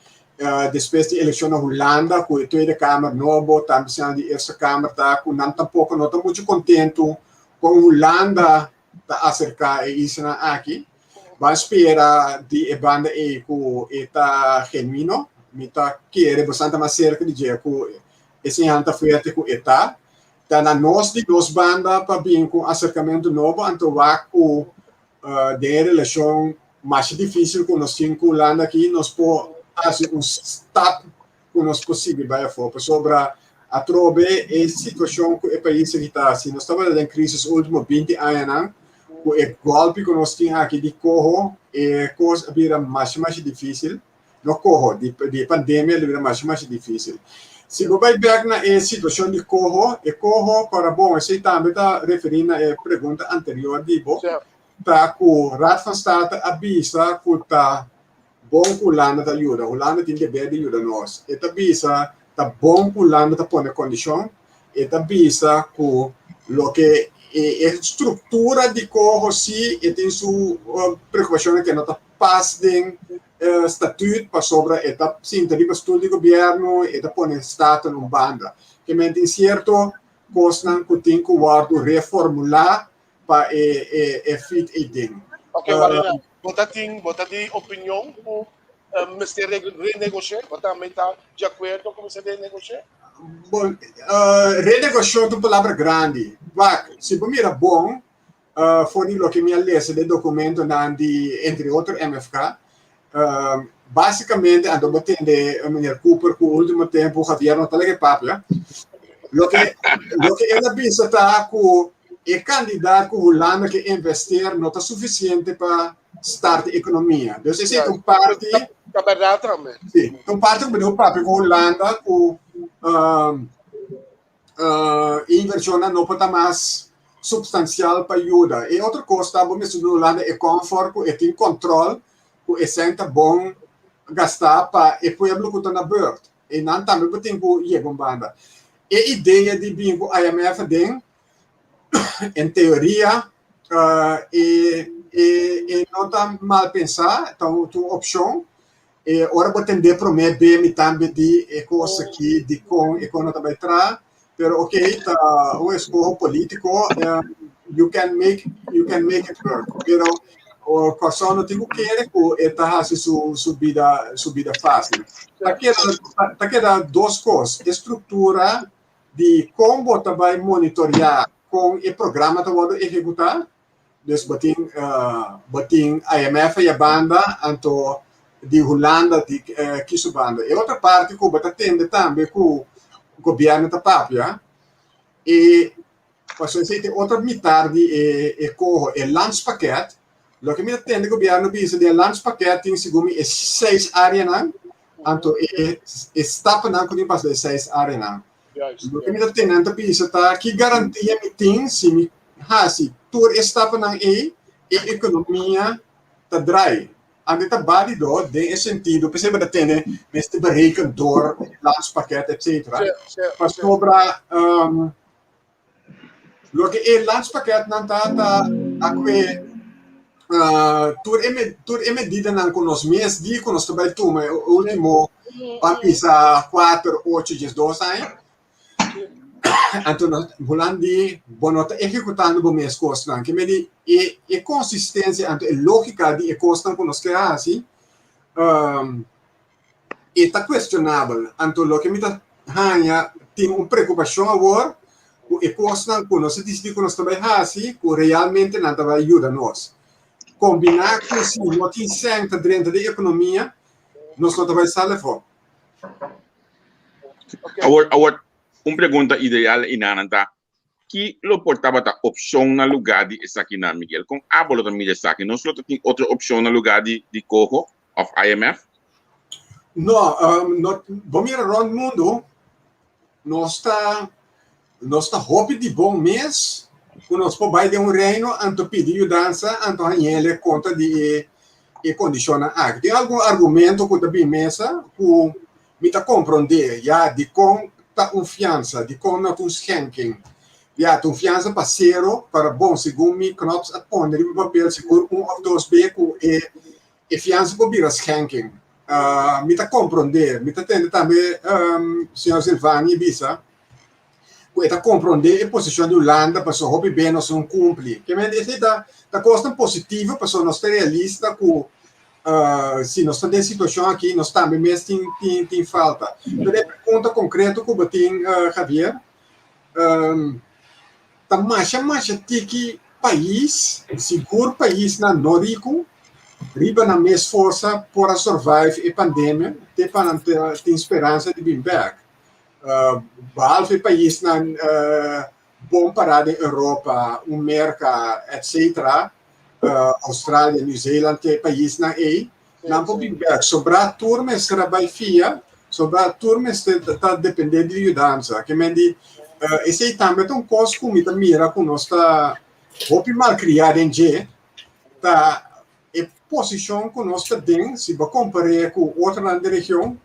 despues di elekshon na Hulanda ku e Tweede Kamer nobo tambe siña di Eerste Kamer ta ku nan tampoko no ta muchu kontentu kon Hulanda ta aserká e islanan aki. Ban spera di e banda ei ku e ta genuino. Mi ta kere bastante mas serka di dje ku e señal ta fuerte ku e ta. Ta na nos di nos banda pa bin ku un aserkamentu nobo anto wak ku den e relashon masha difísil ku nos tin ku Hulanda aki nos por hasi un stap ku nos por sigui bai afó, pasobra atrobe e situashon ku e pais aki ta, si nos tabata den krisis último 20 añanan, ku e gòlpi ku nos tin aki di koho, e kos a bira masha masha difísil, no koho, di di e pandemia a bira masha masha difísil. Si bo bai bèk na e situashon di koho, e koho kòrda bon, esei tambe ta referí na e pregunta anterior di bo, ta ku Raad van State a bisa ku ta Bon ku Hulanda ta yuda. Hulanda tin deber di yuda nos. E ta bisa ta bon ku Hulanda ta pone kondishon. E ta bisa ku loke e e struktura di koho si e tin su preokupashonnan ke no ta pas den statuut pasobra e ta sinta riba stul di gobièrnu, e ta pone staten un banda. Ke men tin sierto kosnan ku tin ku wòrdu reformulá pa e e e fit ei den. Ok, Marina, bo ta tin, bo ta di opinion ku mester renegoshé? Bo tambe ta di akuerdo ku mester renegoshé? Bon, renegoshon ta un palabra grandi. Wak, si bo mira bon, for di loke mi a lesa den dokumentonan di entre otro MFK, Básicamente anto bo tende meneer Cooper ku último tempu Javier no ta laga e papia. Loke loke el a bisa ta ku e kandidat ku Hulanda ke investeer no ta sufisiente pa start e ekonomia. Dus esei ta un parti. Ta bèrdat tambe. Si, ta un parti ku bo debe papia ku Hulanda ku e invershonnan no por ta mas supstansial pa yuda. E otro kos ta bo mester duna Hulanda e kònfòrt ku e tin kòntròl ku e sèn ta bon gastá pa e pueblo ku ta na bùrt. E nan tambe bo tin ku yega un banda. E idea di bin ku IMF aden, en teoria e e no ta mal pensá, ta un opshon. E ora bo tendé promé be mi tambe di e kos aki dikon e kon no ta bai traha, pero ok ta un eskoho polítiko, you can make you can make it work, pero Kòrsou no tin ku kere ku e ta hasi su su bida su bida fásil. Ta keda ta keda dos kos, e struktura di kon bo ta bai monitoreá kon e programa ta wòrdu ehekutá. Dus bo tin bo tin IMF ya banda anto di Hulanda di kisu banda. E otro parti ku bo ta tende tambe ku gobièrnu ta papia e pasobra esei ta e otro mitar di e e koho, e landspakket. Loke mi ta tende gobièrnu bisa di e landspakket tin segun mi e seis areanan anto e e stapnan ku tin pasa den e seis areanan. Loke mi ta tende nan ta bisa ta ki garantia mi tin si mi hasi tur e stapnan ei, e ekonomia ta drai. Anto e ta bálido den e sentido, p'esei bo ta tende mester bereken dor landspakket etcetera. Pasobra loke e landspakketnan ta ta a kue tur e tur e medidanan ku nos mes di ku nos ta bai tuma e último ban bisa kuater, ocho, diesdos aña. Anto nos Hulanda di bo no ta ehekutando bo mes kosnan. Ke medi e e konsistensia anto e lógika di e kosnan ku nos ke hasi e ta kuestionabel. Anto loke mi ta haña tin un preokupashon awor ku e kosnan ku nos a disidí ku nos ta bai hasi ku realmente nan ta bai yuda nos. Kombiná ku si no tin sèn ta drenta den ekonomia nos no ta bai sali afó. Awor, awor, un pregunta ideal einan ta, ki lo por tabata opshon na lugá di esakinan, Miguel? Kon abo lo ta mira esaki? Nos lo ta tin otro opshon na lugá di di coho òf IMF? No, no, bo mira rònt mundu, nos ta, nos ta hopi di bon mes ku nos por bai den un reino anto pidi yudansa anto hañ'el kontra di e. e kondishonnan aki. Tin algun argumento ku ta bin mesa ku mi ta komprondé, ya, dikon ta un fiansa, dikon no ta un schenking. Ya, ta un fiansa pa sero, para bon, segun mi Knops a pone riba papel sigur un òf dos be ku e e fiansa por bira schenking. Mi ta komprondé, mi ta tende tambe señor Silvani bisa ku e ta komprondé e posishon di Hulanda pasobra hopi be nos no kumpli. Ke men esei ta ta kosnan positivo pasobra nos ta realista ku si nos ta den situashon aki nos tambe mes tin tin tin falta. Pero e pregunta konkreto ku bo tin Javier ta masha masha tiki pais, sigur paisnan no riku riba nan mes forsa por a survive e pandemia te pa nan tin speransa di bin bek. Behalve paisnan bon pará den Europa, un Merka, etcetera, Australia, New Zealand, ke paisnan ei, nan por bin bek. Sobrá tur mester a bai fia, sobrá tur mester ta dependé di yudansa. Ke men di, esei tambe ta un kos ku mi ta mira ku nos ta hopi malkriá den dje, ta E posishon ku nos ta den, si bo kompar'é ku otronan den region.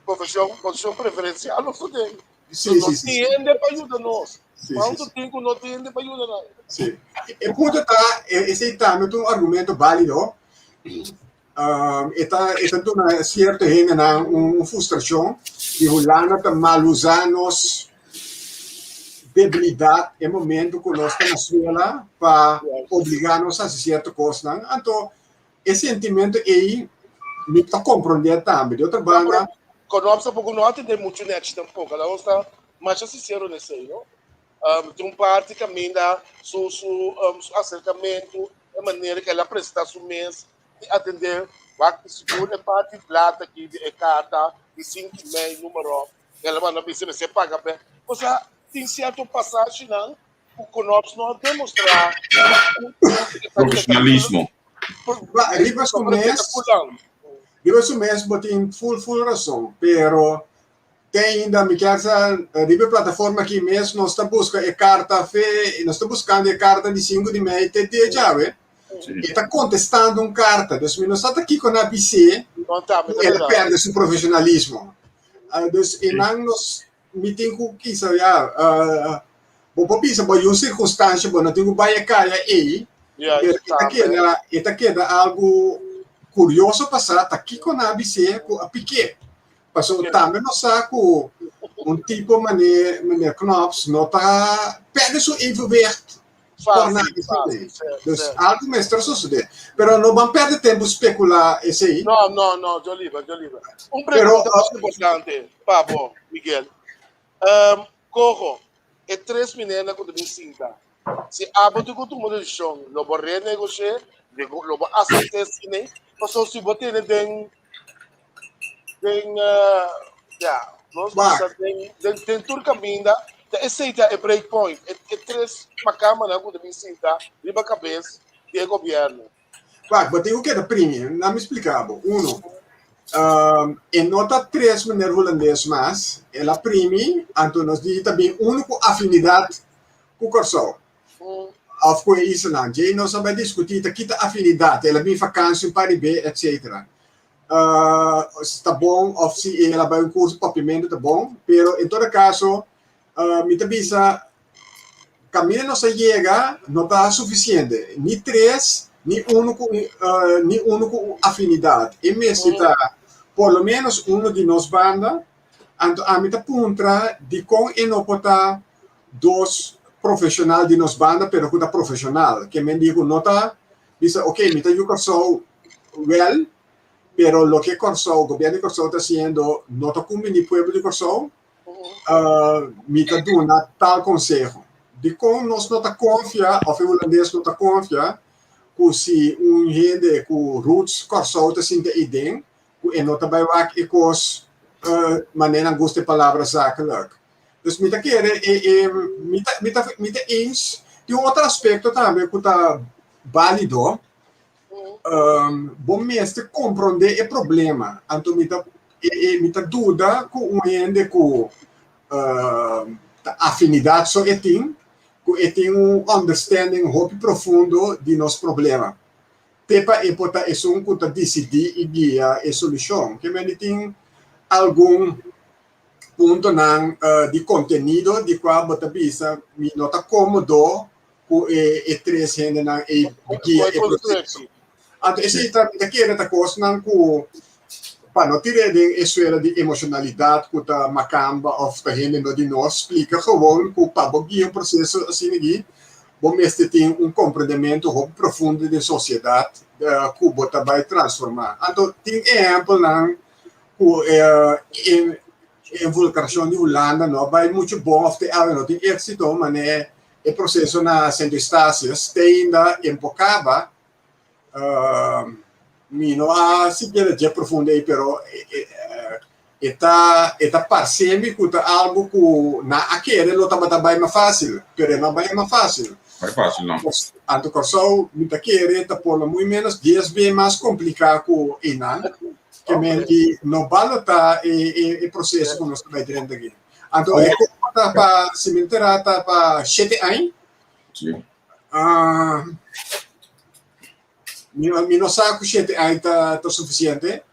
Posishon, posishon preferensial nos ta den. Sí, sí, sí. No tin hende pa yuda nos. Sí, Kuantu sí, tin ku no tin hende pa yuda nan? Sí. E punto ta, esei tambe ta un argumento bálido. E ta, e ta duna sierto hendenan un frustrashon di Hulanda ta malusá nos debilidat e momento ku nos ta na suela pa obligá nos hasi sierto kosnan. Anto e sentimento ei mi ta komprondé tambe. Di otro banda. Konops tampoko no a tende muchu nèchi tampoko. Ala nos ta masha sinsero na esei, no? Tin un parti kaminda su su su aserkamentu, e manera ku el a presentá su mes i atendé wak sigur e parti plat aki di e karta di sinku i mei numero el a manda bisa mester paga p'e. Osea tin sierto pasashinan ku Knops no a demostrá Profesionalismo. Riba su mes, riba su mes bo tin ful ful rason, pero Te ainda mi kier sa riba e plataforma aki mes nos ta buska e karta fe, nos ta buskando e karta di sinku di mei te dia djawe. E ta kontestando un karta, dus mi no sa ta kiko nan a bis'é ku el a pèrdè su profeshonalismo. Dus einan nos mi tin ku kisa ya bo por bisa bo yu sirkunstansha bo no tin ku bai e kaya ei, pero e ta keda e ta keda algu kurioso pa sa ta kiko nan a bis'é ku a pik'é. Pasobra tambe nos sa ku un tipo mane meneer Knops no ta perde su evenwicht por nada esei. Dus algu mester sosode. Pero no ban perde tempu spekulá esei. No, no, no, yo liba, yo liba. Un pregunta mas importante pa bo, Miguel. Um, Cojo, e tres minernan ku ta bin sinta, si abo tin ku tuma desishon, lo bo renegosh'é, lo bo asept'é asina, pasobra si bo tene den den ya nos bisa den den den tur kaminda ta esei ta e break point e e tres makamanan ku ta bin sinta riba kabes di e gobièrnu. Wak, bo tin ku keda primi, na mi splika bo. Uno, e no ta tres meneer hulandes mas, el a primi, anto nos di ta bin uno ku afinidat ku Kòrsou. Of ku e islanan. Djei nos a bai diskutí ta kita afinidat, el a bin fakansi un par di be, etcetera. Si ta bon of si el a bai un kurso papiamentu ta bon, pero en todo kaso mi ta bisa kaminda nos a yega no ta sufisiente, ni tres ni unu ku ni unu ku afinidat. E mester ta por lo menos unu di nos banda, anto ami ta puntra dikon e no por ta dos profesional di nos banda pero ku ta profesional. Ke men di ku no ta bisa ok mi ta yu Kòrsou wèl pero loke Kòrsou, gobièrnu di Kòrsou ta hasiendo no ta kumbiní pueblo di Kòrsou, mi ta duna tal konseho. Dikon nos no ta konfia òf e hulandes no ta konfia ku si un hende ku roots Kòrsou ta sinta eiden ku e no ta bai wak e kos manera nan gusta e palabra zakelijk. Dus mi ta kere e e mi ta mi ta mi ta eens. Tin un otro aspekto tambe ku ta bálido. Bo mester komprondé e problema. Anto mi ta e e mi ta duda ku un hende ku ta afinidat so e tin, ku e tin un understanding hopi profundo di nos problema. Te pa e por ta esun ku ta disidí i guia e solushon. Ke men di tin algun puntonan di kontenido di kua bo ta bisa mi no ta kómodo ku e tres hendenan ei guia e proseso. Anto esei ta mi ta kere ta kosnan ku pa no tir'é den e suela di emoshonalidat ku ta makamba òf ta hende no di nos, splika gewoon ku pa bo guia un proseso asina aki bo mester tin un komprendementu hopi profundo den sosiedat ku bo ta bai transformá. Anto tin ehèmpelnan ku e involukrashon di Hulanda no a bai muchu bon òf te awe no tin éksito manera e proseso na Sint Eustatius te ainda enfokaba. Mi no a sikiera dje profundo ei pero e ta e ta parse mi ku ta algu ku nan a kere lo tabata bai mas fásil pero e no a bai mas fásil. Bai fásil no. Anto Kòrsou mi ta kere ta por lo muy ménos dies be mas kompliká ku einan ke men di no balotá e e proseso ku nos ta bai drenta aki. Anto e kopa ta pa si mi enterá ta pa shete aña. Sí. Mi mi no sa ku shete aña ta ta sufisiente.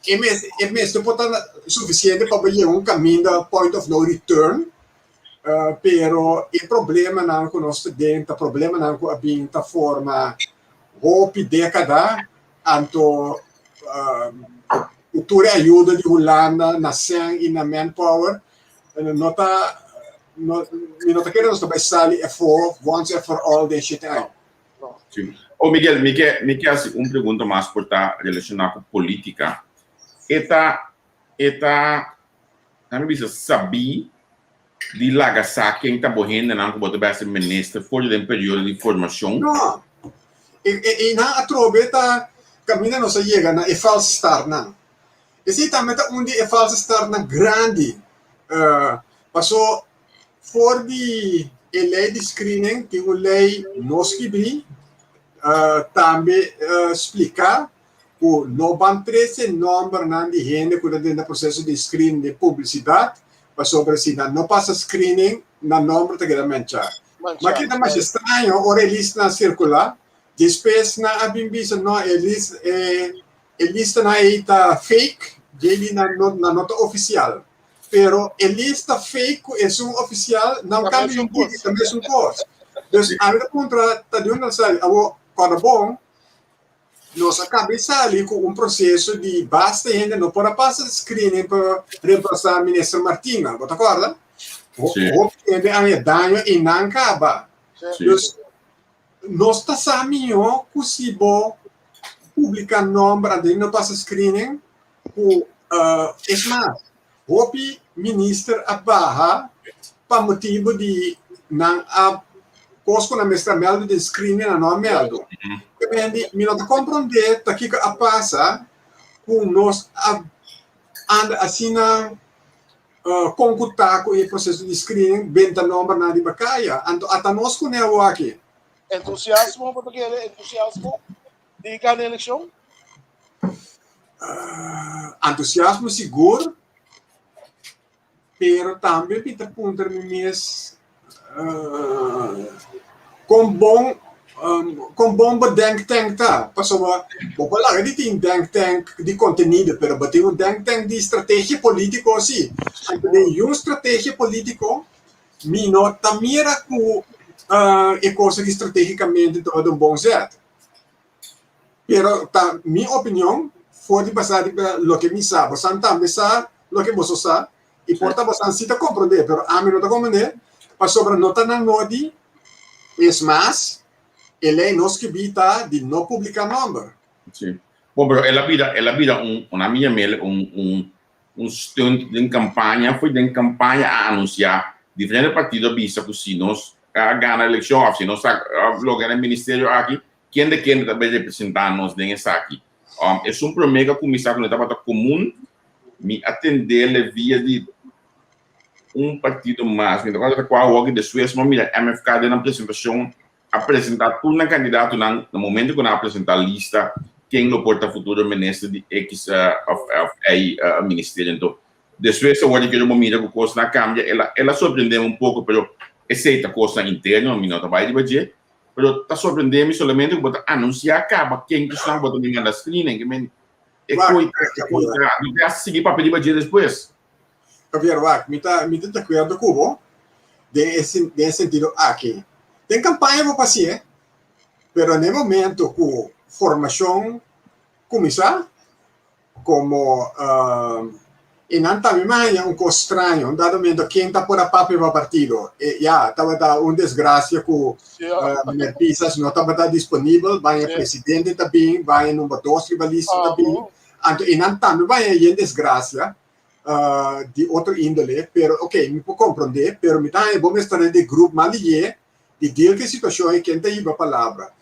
E mes e mester por ta sufisiente pa bo yega un kaminda point of no return, pero e problemanan ku nos ta den ta problemanan ku a bin ta forma hopi dékada, anto ku tur e ayuda di Hulanda na sèn i na manpower no ta no mi no ta kere nos ta bai sali afó once and for all den shete aña. Sí. Oh Miguel, mi ke mi ke hasi un pregunta mas por ta relashoná ku polítika. E ta e ta nan mi bisa sabí di laga sa ken ta bo hendenan ku bo ta bai hasi minister for di den periodo di formashon? No. E e einan atrobe ta kaminda nos a yega na e false startnan. Esei tambe ta un di e false startnan grandi. Paso for di e lei di screening tin un lei no skibí, tambe spliká ku no ban trese nòmbernan di hende ku ta den e proseso di screening den publisidat, pasobra si nan no pasa screening nan nòmber ta keda manchá. Ma keda masha straño ora e listanan sirkulá, despues nan a bin bisa no e lista e E listanan ei ta fake, djei nan no nan no ta ofisial. Pero e lista fake ku esun ofisial nan kambia un tiki, ta mesun kos. Dus ami ta puntra ta di unda nan sali. Awor, kòrda bon, nos a kaba di sali ku un proseso di basta hende no por a pasa screening pa remplasá Minister Martina. Bo ta kòrda? Hopi hende a haña daño i nan kaba. Dus Nos ta sa mihó ku si bo publiká nòmber anto no pasa screening ku es mas hopi minister a baha pa motibu di nan a kos ku nan mester a mèldu den screening nan no a mèldu. Mi no ta komprondé ta kiko a pasa ku nos a anda asina Kon ku ta ku e proseso di screening benta nombernan riba kaya? Anto ata nos kuné awor aki. Entusiasmo, bo ta kere entusiasmo di gana elekshon? Entusiasmo sigur, pero tambe mi ta puntra mi mes Kon bon kon bon bo denktank ta? Pasobra bo por laga di tin denktank di kontenido, pero bo tin un denktank di strategia polítiko si. Anto den yu strategia polítiko mi no ta mira ku e kos aki stratégikamente tabata un bon zèt. Pero ta mi opinion for di basá riba loke mi sa. Bosan tambe sa loke boso sa I por ta bosan si ta komprondé, pero ami no ta komprondé, pasobra no ta nan nodi. Es mas, e lei no skibí ta di no publiká nòmber. Sí. Bon, pero el a bira, el a bira un, un ami yam'el un, un, un stunt den kampaña, foi den kampaña a anunsiá, diferente partido a bisa ku si nos a gana elekshon òf si nos a logra den ministerio aki, kende kende ta bai representá nos den esaki. Esun promé ku a kuminsá ku no tabata komun, Mi a tendele via di un partido mas, mi ta kòrda ta kua awor despues mi a mira MFK den nan presentashon a presentá tur nan kandidatonan na momento ku nan a presentá lista ken lo por ta futuro minister di X òf Y ministerio. Anto despues awor di kere bo mira ku kosnan a kambia el a el a sorprendé mi un poko pero esei ta kosnan interno mi no ta bai riba dje. Pero ta sorprende mi solamente ku bo ta anunsiá kaba ken ku esnan bo ta bin manda screening. Ke men e koi e koi ta no te a sigui papia riba dje despues. Javier, wak, mi ta mi ta di akuerdo ku bo den e den e sentido aki. Den kampaña bo por hasié, pero na e momento ku formashon kuminsá, Como e nan tambe mi a haña un cos straño, un dado momento ken ta por a papia pa partido? E ya, tabata un desgracia cu meneer Pisas no tabata disponibel, baña presidente ta bin, baña number dos riba lista ta bin, anto e nan tambe baña yen desgracia di otro indole, pero ok, mi por comprende, pero mi ta haña bo mester den e groep mas liye di deal cu e situacion y ken ta hiba palabra.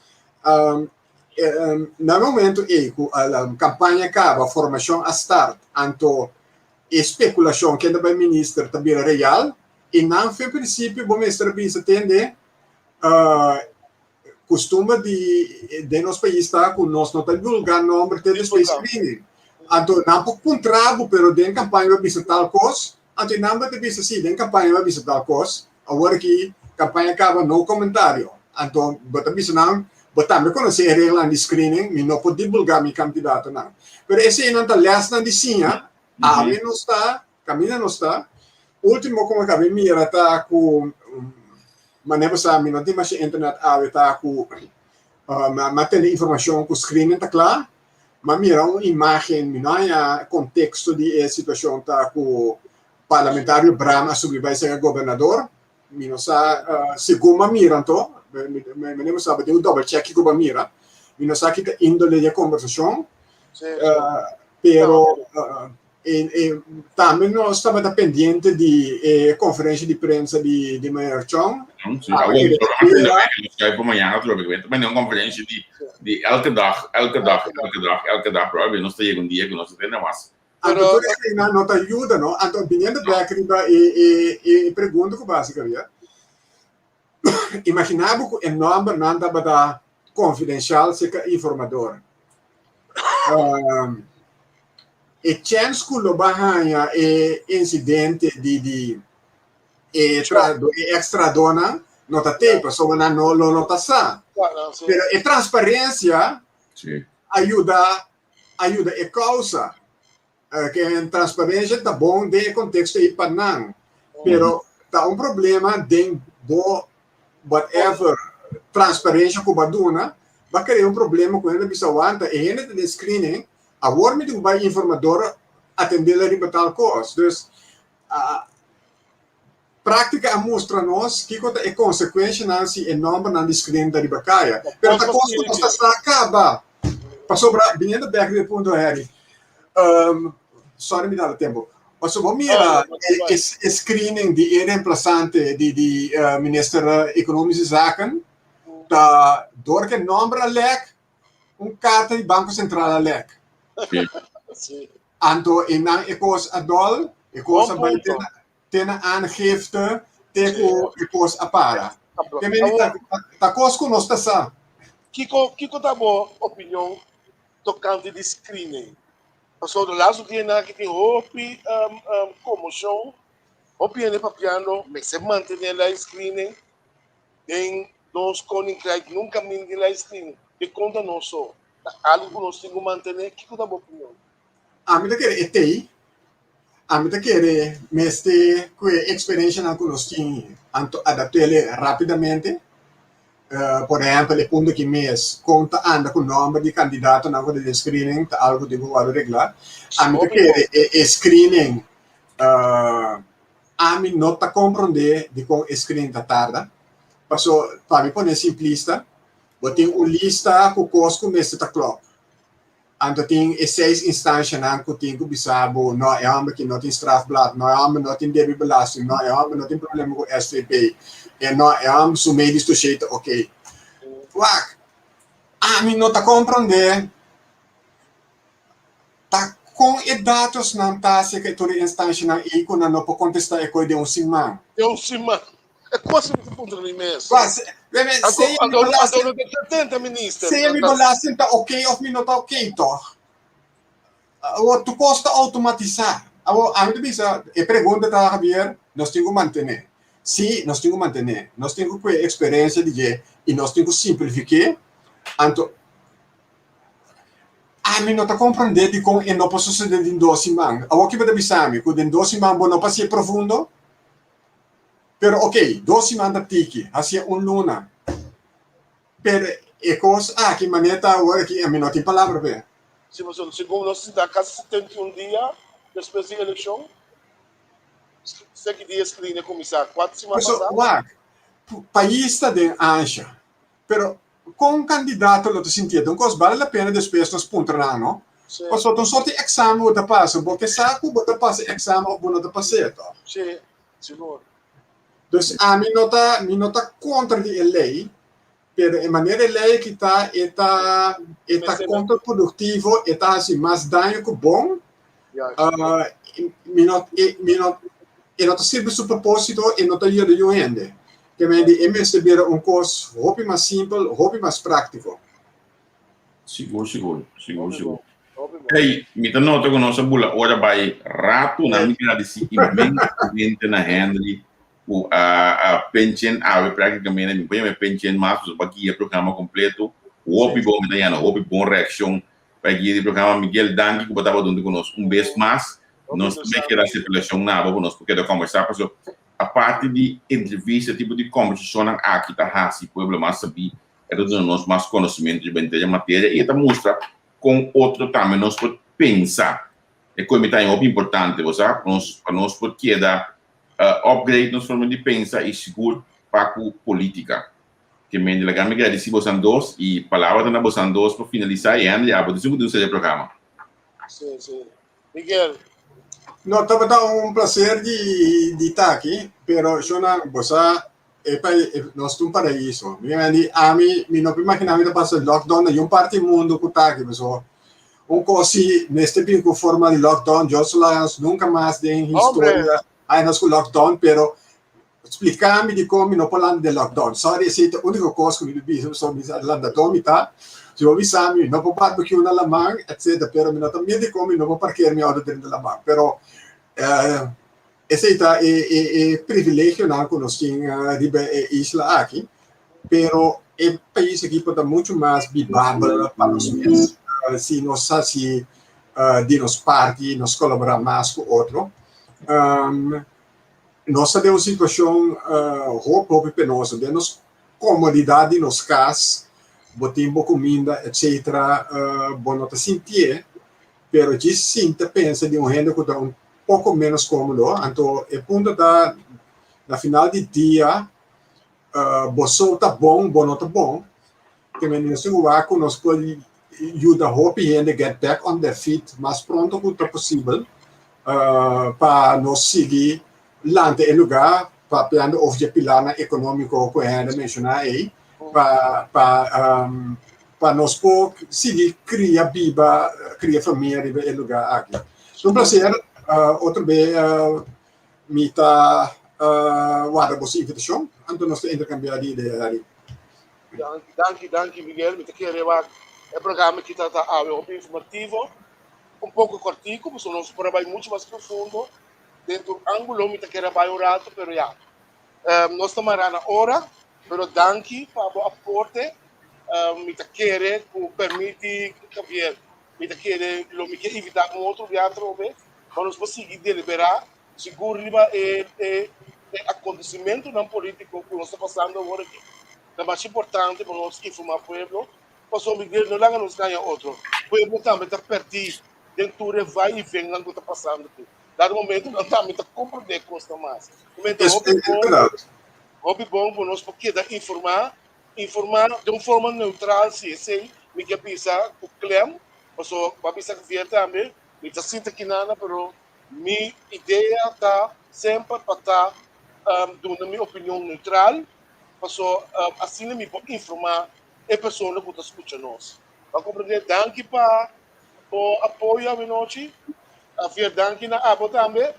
Na e momento ei ku kampaña kaba, formashon a start, anto e spekulashon ken ta bai minister ta bira real i nan fe prinsipio bo mester a bisa tende kustumber di den nos pais ta ku nos no ta divulgá nomber te despues screening. Anto nan por puntra bo pero den kampaña bo a bisa tal kos, anto e nan bo ta bisa si den kampaña bo a bisa tal kos. Awor aki kampaña kaba no komentario. Anto bo ta bisa nan, bo tambe konosé e reglanan di screening, mi no por divulgá mi kandidatonan. Pero eseinan ta lèsnan di siña, awe nos ta, kaminda nos ta. Último ku mi a kaba mira ta ku, manera bo sa mi no tin masha internet awe, ta ku mi a tene informashon ku screening ta kla, mi a mira un imágen, mi no haña konteksto di e situashon ta ku Parlamentario Braam a subi bai serka gobernador. Mi no sa segun bo a mira anto, mi no sa, bo tin un double check kiko bo a mira. Mi no sa ki ta indole di e kombersashon, pero tambe nos tabata pendiente di e konferensha di prensa di meneer Chong. Sí, awor mi ta aprende bij nos kai pa mañana atrobe. Mi ta manda un konferensha di elke dag, elke dag, elke dag, elke dag, pero nos ta yega un dia ku nos ta tende mas. Anto tur eseinan no ta yuda, no? Anto biniendo bek riba e e e pregunta ku bo hasi Javier, imagina bo ku e nòmbernan tabata konfidenshal serka informador. E chèns ku lo bo a haña e insidente di di e trahadó e eks trahadónan no ta tei pasobra nan no lo no ta sa. Pero e transparensia a yuda a yuda e causa. Ken transparencia ta bon den e contexto ei pa nan, pero ta un problema den bo whatever transparencia cu bo a duna, bo a crea un problema cu hende a bisa wanta e hende ta den screening, awor mi tin cu bay informador atendela riba tal cos. Dus Práktika a mustra nos kiko ta e konsekuenshanan si e nòmbernan di screen ta riba kaya. Pero ta kos ku nos ta sa kaba. Pasobra, biniendo bèk riba e punto, Harry, sorry mi dal tempu. Pasobra bo mira e screening di e remplasante di di minister Economische Zaken, ta dor ku e nòmber a lèk, un karta di Banko Sentral a lèk. Anto e nan e kos a dòl, e kos a bai te na te na aangifte te ku e kos a para. Te meni ta, ta kos ku nos ta sa. Kiko, kiko ta bo opinion tokante di screening? Pasobra laatste dianan aki tin hopi um, um, komoshon, hopi hende papiando, mester mantené lei screening. Den nos koninkrijk nunka min tin lei screening. Dikon ta nos so? Ta algu ku nos tin ku mantené? Kiko ta bo opinion? Ami ta kere e tei. Ami ta kere mester ku e eksperenshanan ku nos tin anto adapt'el rápidamente. Por ehèmpel e punto aki mes kon ta anda ku nòmber di kandidatonan ku ta den screening ta algu ku tin ku wòrdu reglá. Ami ta kere e screening ami no ta komprondé dikon e screening ta tarda. Paso pa mi pone simplista bo tin un lista ku kos ku mester ta klòp. Anto tin e seis instanshanan ku tin ku bisa bo, no, e hòmber aki no tin strafblad, no, e hòmber no tin debe belasting, no, e hòmber no tin problema ku SVB, e no, e hòmber su medisch dossier ta oké. Wak, ami no ta komprondé ta kon e datosnan ta aserka e tur e instanshanan ei ku nan no por kontestá e koi den un siman. Den un siman. E cosa mi ta puntra mi mes. Ba, se, bebe, Anto, sea mi anto, anto belasting, no ta 70 minister. sea mi Ta, belasting ta oké of mi no ta oké, toch? Awor, tur kos ta automatisá. Awor, ami ta bisa, e pregunta ta, Javier, nos tin ku mantené. Sí, nos tin ku mantené, nos tin ku kue eksperensia di dje i nos tin ku simplifik'é. Anto ami no ta komprondé dikon e no por sosodé den dos siman. Awor ki bo ta bisa mi? Ku den dos siman bo no por hasié profundo? Pero oké, dos siman ta tiki, hasié un luna. Pero e kos aki manera ta awor aki ami no tin palabra p'e. Sí, pasobra segun nos sinta kasi 71 dia despues di elekshon, seki dia screening a kuminsá, kuater siman Pasobra pasá. wak, pais ta den ansha, pero kon kandidato lo ta sintié? Ta un kos bale la pena despues nos puntra nan, no? Sí. Pasobra ta un sort di eksamen bo ta pasa, bo ke sa ku bo ta pasa e eksamen òf bo no ta pas'é, tòg? Sí, sigur. Dus ami no ta, mi no ta kontra di e lei, pero e manera e lei aki ta, e ta, e ta kontraproduktivo, e ta hasi mas daño ku bon. Uh, mi no, e, mi no, e no ta sirbi su propósito, e no ta yuda yu hende. Ke men di e mester bira un kos hopi mas simpel, hopi mas práktiko. Sigur, sigur, sigur, sigur. Hey, mi ta nota ku nos a bula ora bai ratu. Na mi gradisí inmensamente na Henry ku a a penchen awe práktikamente. Mi por yama e penchen mas pasobra pa guia e programa kompleto. Hopi bon mi ta yana hopi bon reakshon pa e guia di programa. Miguel, danki ku bo tabata huntu ku nos un bes mas. Nos tambe keda stipulashon na bo pa nos por keda kòmbersá pasobra aparte di entrevista tipo di kòmbersashonnan aki ta hasi pueblo mas sabí. E ta duna nos mas konosementu riba henter e materia i e ta mustra kon otro tambe nos por pensa. E koe mi ta haña hopi importante, bo sa, pa nos, pa nos por keda upgrade nos forma di pensa i sigur pa ku politica. Ke mende laga mi gradisi bosan dos i palabra ta na bosan dos pa finalisa i Henry abo ta esun ku tin un serie programa. Sí, sí. Miguel. No, tabata un placer di, di ta aki, pero shona, bo sa, E pa nos ta un paraiso. Mi a di ami mi no por imagina mi ta pasa lockdown na yun parti mundo ku ta aki paso un kos si mester bin ku forma di lockdown Dios lo laga nos nunka mas den historia haña nos ku lockdown pero splika mi dikon mi no por landa den lockdown. Sorry esei ta uniko kos ku mi ta bisa pasobra mi sa landadó mi ta si bo bisa mi no por barbecue na laman etcetera pero mi no ta mira dikon mi no por parker mi outo dentro di laman pero Esei ta e e e privilegionan ku nos tin riba e isla aki, pero e pais aki por ta muchu mas bibabel pa nos mes si nos hasi di nos parti, nos kolaborá mas ku otro. Nos ta den un situashon hopi hopi penoso, den nos komodidat di nos kas, bo tin bo kuminda etcetera, bo no ta sintié, pero djis sinta pensa di un hende ku ta un poko ménos kómodo. Anto e punto ta, na final di dia, bo so ta bon, bo no ta bon. Te men nos tin ku wak ku nos por yuda hopi hende get back on their feet mas pronto ku ta posibel pa nos sigui lanta e lugá, papiando over dje pilarnan ekonómiko ku hende a menshoná ei, pa pa pa nos por sigui kria biba, kria famia riba e lugá aki. Un placer, otro be mi ta warda boso invitashon, anto nos ta interkambiá di idea ari. Danki, danki, danki Miguel. Mi ta kere wak e programa aki ta ta awe hopi informativo, un poko kòrtiku, pasobra nos por a bai muchu mas profundo den tur ángulo. Mi ta kere a bai un ratu, pero ya, nos ta mará na ora. Pero danki pa bo aporte. Mi ta kere ku permiti Javier, mi ta kere lo mi ke invitá un otro bia atrobe pa nos por sigui deliberá sigur riba e e e akontesimentunan polítiko ku nos ta pasando awor aki. Ta masha importante pa nos informá pueblo pasobra mi no laga nos gaña otro. Pueblo tambe ta pèrdí den tur e vai i vennan ku ta pasando aki. Dado momento nan tambe ta komprondé kosnan mas. Es bèrdat. Hopi bon ku nos por keda informá, informá den un forma neutral si esei mi ke bisa ku klem, paso bo a bisa Javier tambe, mi ta sinta kinana pero mi idea ta semper pa ta duna mi opinion neutral, paso asina mi por informá e persona ku ta skucha nos. Bo a komprendé? Danki pa bo apoyo awenochi. Javier danki na abo tambe.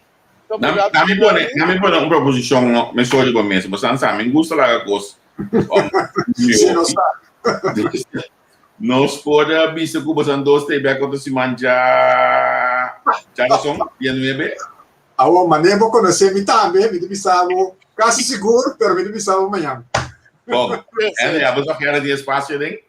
Nami pone, nami pone un proposicion no, me sorry pa mesa, bosan sa, mi gusta laga cos. Sí, nos sa. Nos por bisa cu bosan dos te bek otro siman dja djarason, dia nuebe. Awor, mane bo conoce mi tambe, mi ta bisa bo. Kasi sigur, pero mi ta bisa bo mañan. Bon, Henry, abo sa kere di espacio den?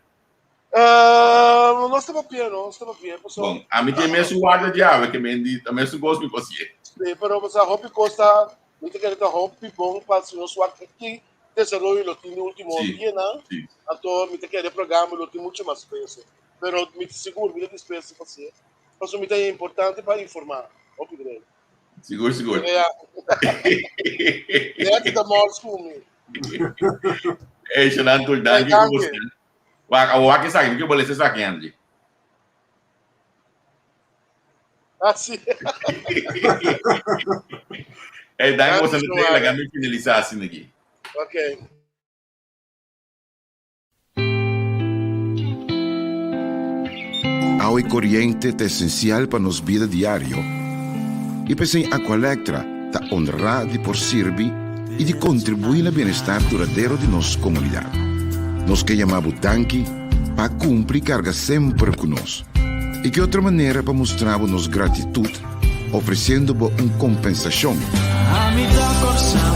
Uh, nos ta papia, no, nos ta papia. Paso, Bon, a mi tin mesun guarda di awe ke men di, ta mesun kos mi kosie. Sí, pero paso, hopi kosta, mi ta kere ta hopi bon pa si nos wak ki desaroyo lo tin di ultimo Sí, dianan, sí. anto mi ta kere programa lo tin mucho mas peso. Pero mi ta sigur, mi ta dispuesto pa hacié. Paso mi ta importante pa informa. Hopi great. Sigur, sigur. Ja. Net ta mors ku mi. Hey, Shanan, tur Hey, danki ku danki. você. Wak, awo wak esaki, mi ke bolesa esaki, Andy. Ah, sí. Hey, danki Danki, você no Joana. laga mi finalisá asina aki. Ok. Awa i koriente ta esensial pa nos bida diario i p'esei Aqualectra ta honrá di por sirbi i di kontribuí na bienestar duradero di nos komunidat. Nos ke yama bo danki pa kumpli karga semper ku nos. I ki otro manera pa mustra bo nos gratitut ofresiendo bo un kompensashon? Ami ta Kòrsou,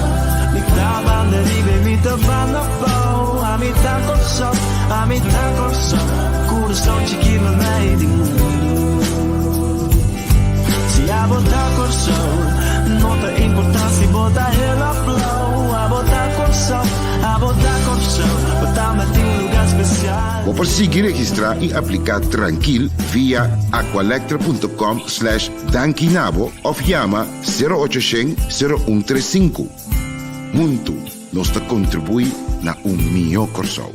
mi ta banda riba i mi ta banda abou. Ami ta Kòrsou, ami ta Kòrsou, kurason chikí meimei di mundu. Si abo ta Kòrsou, no ta importá si bo ta hel òf blou. Abo ta Kòrsou, abo ta Kòrsou, bo tambe tin un lugá spesial. Bo por sigui registrá i apliká trankil via aqualectra.com slash dankinabo òf yama 0800 0135. Huntu nos ta kontribuí na un mihó Kòrsou.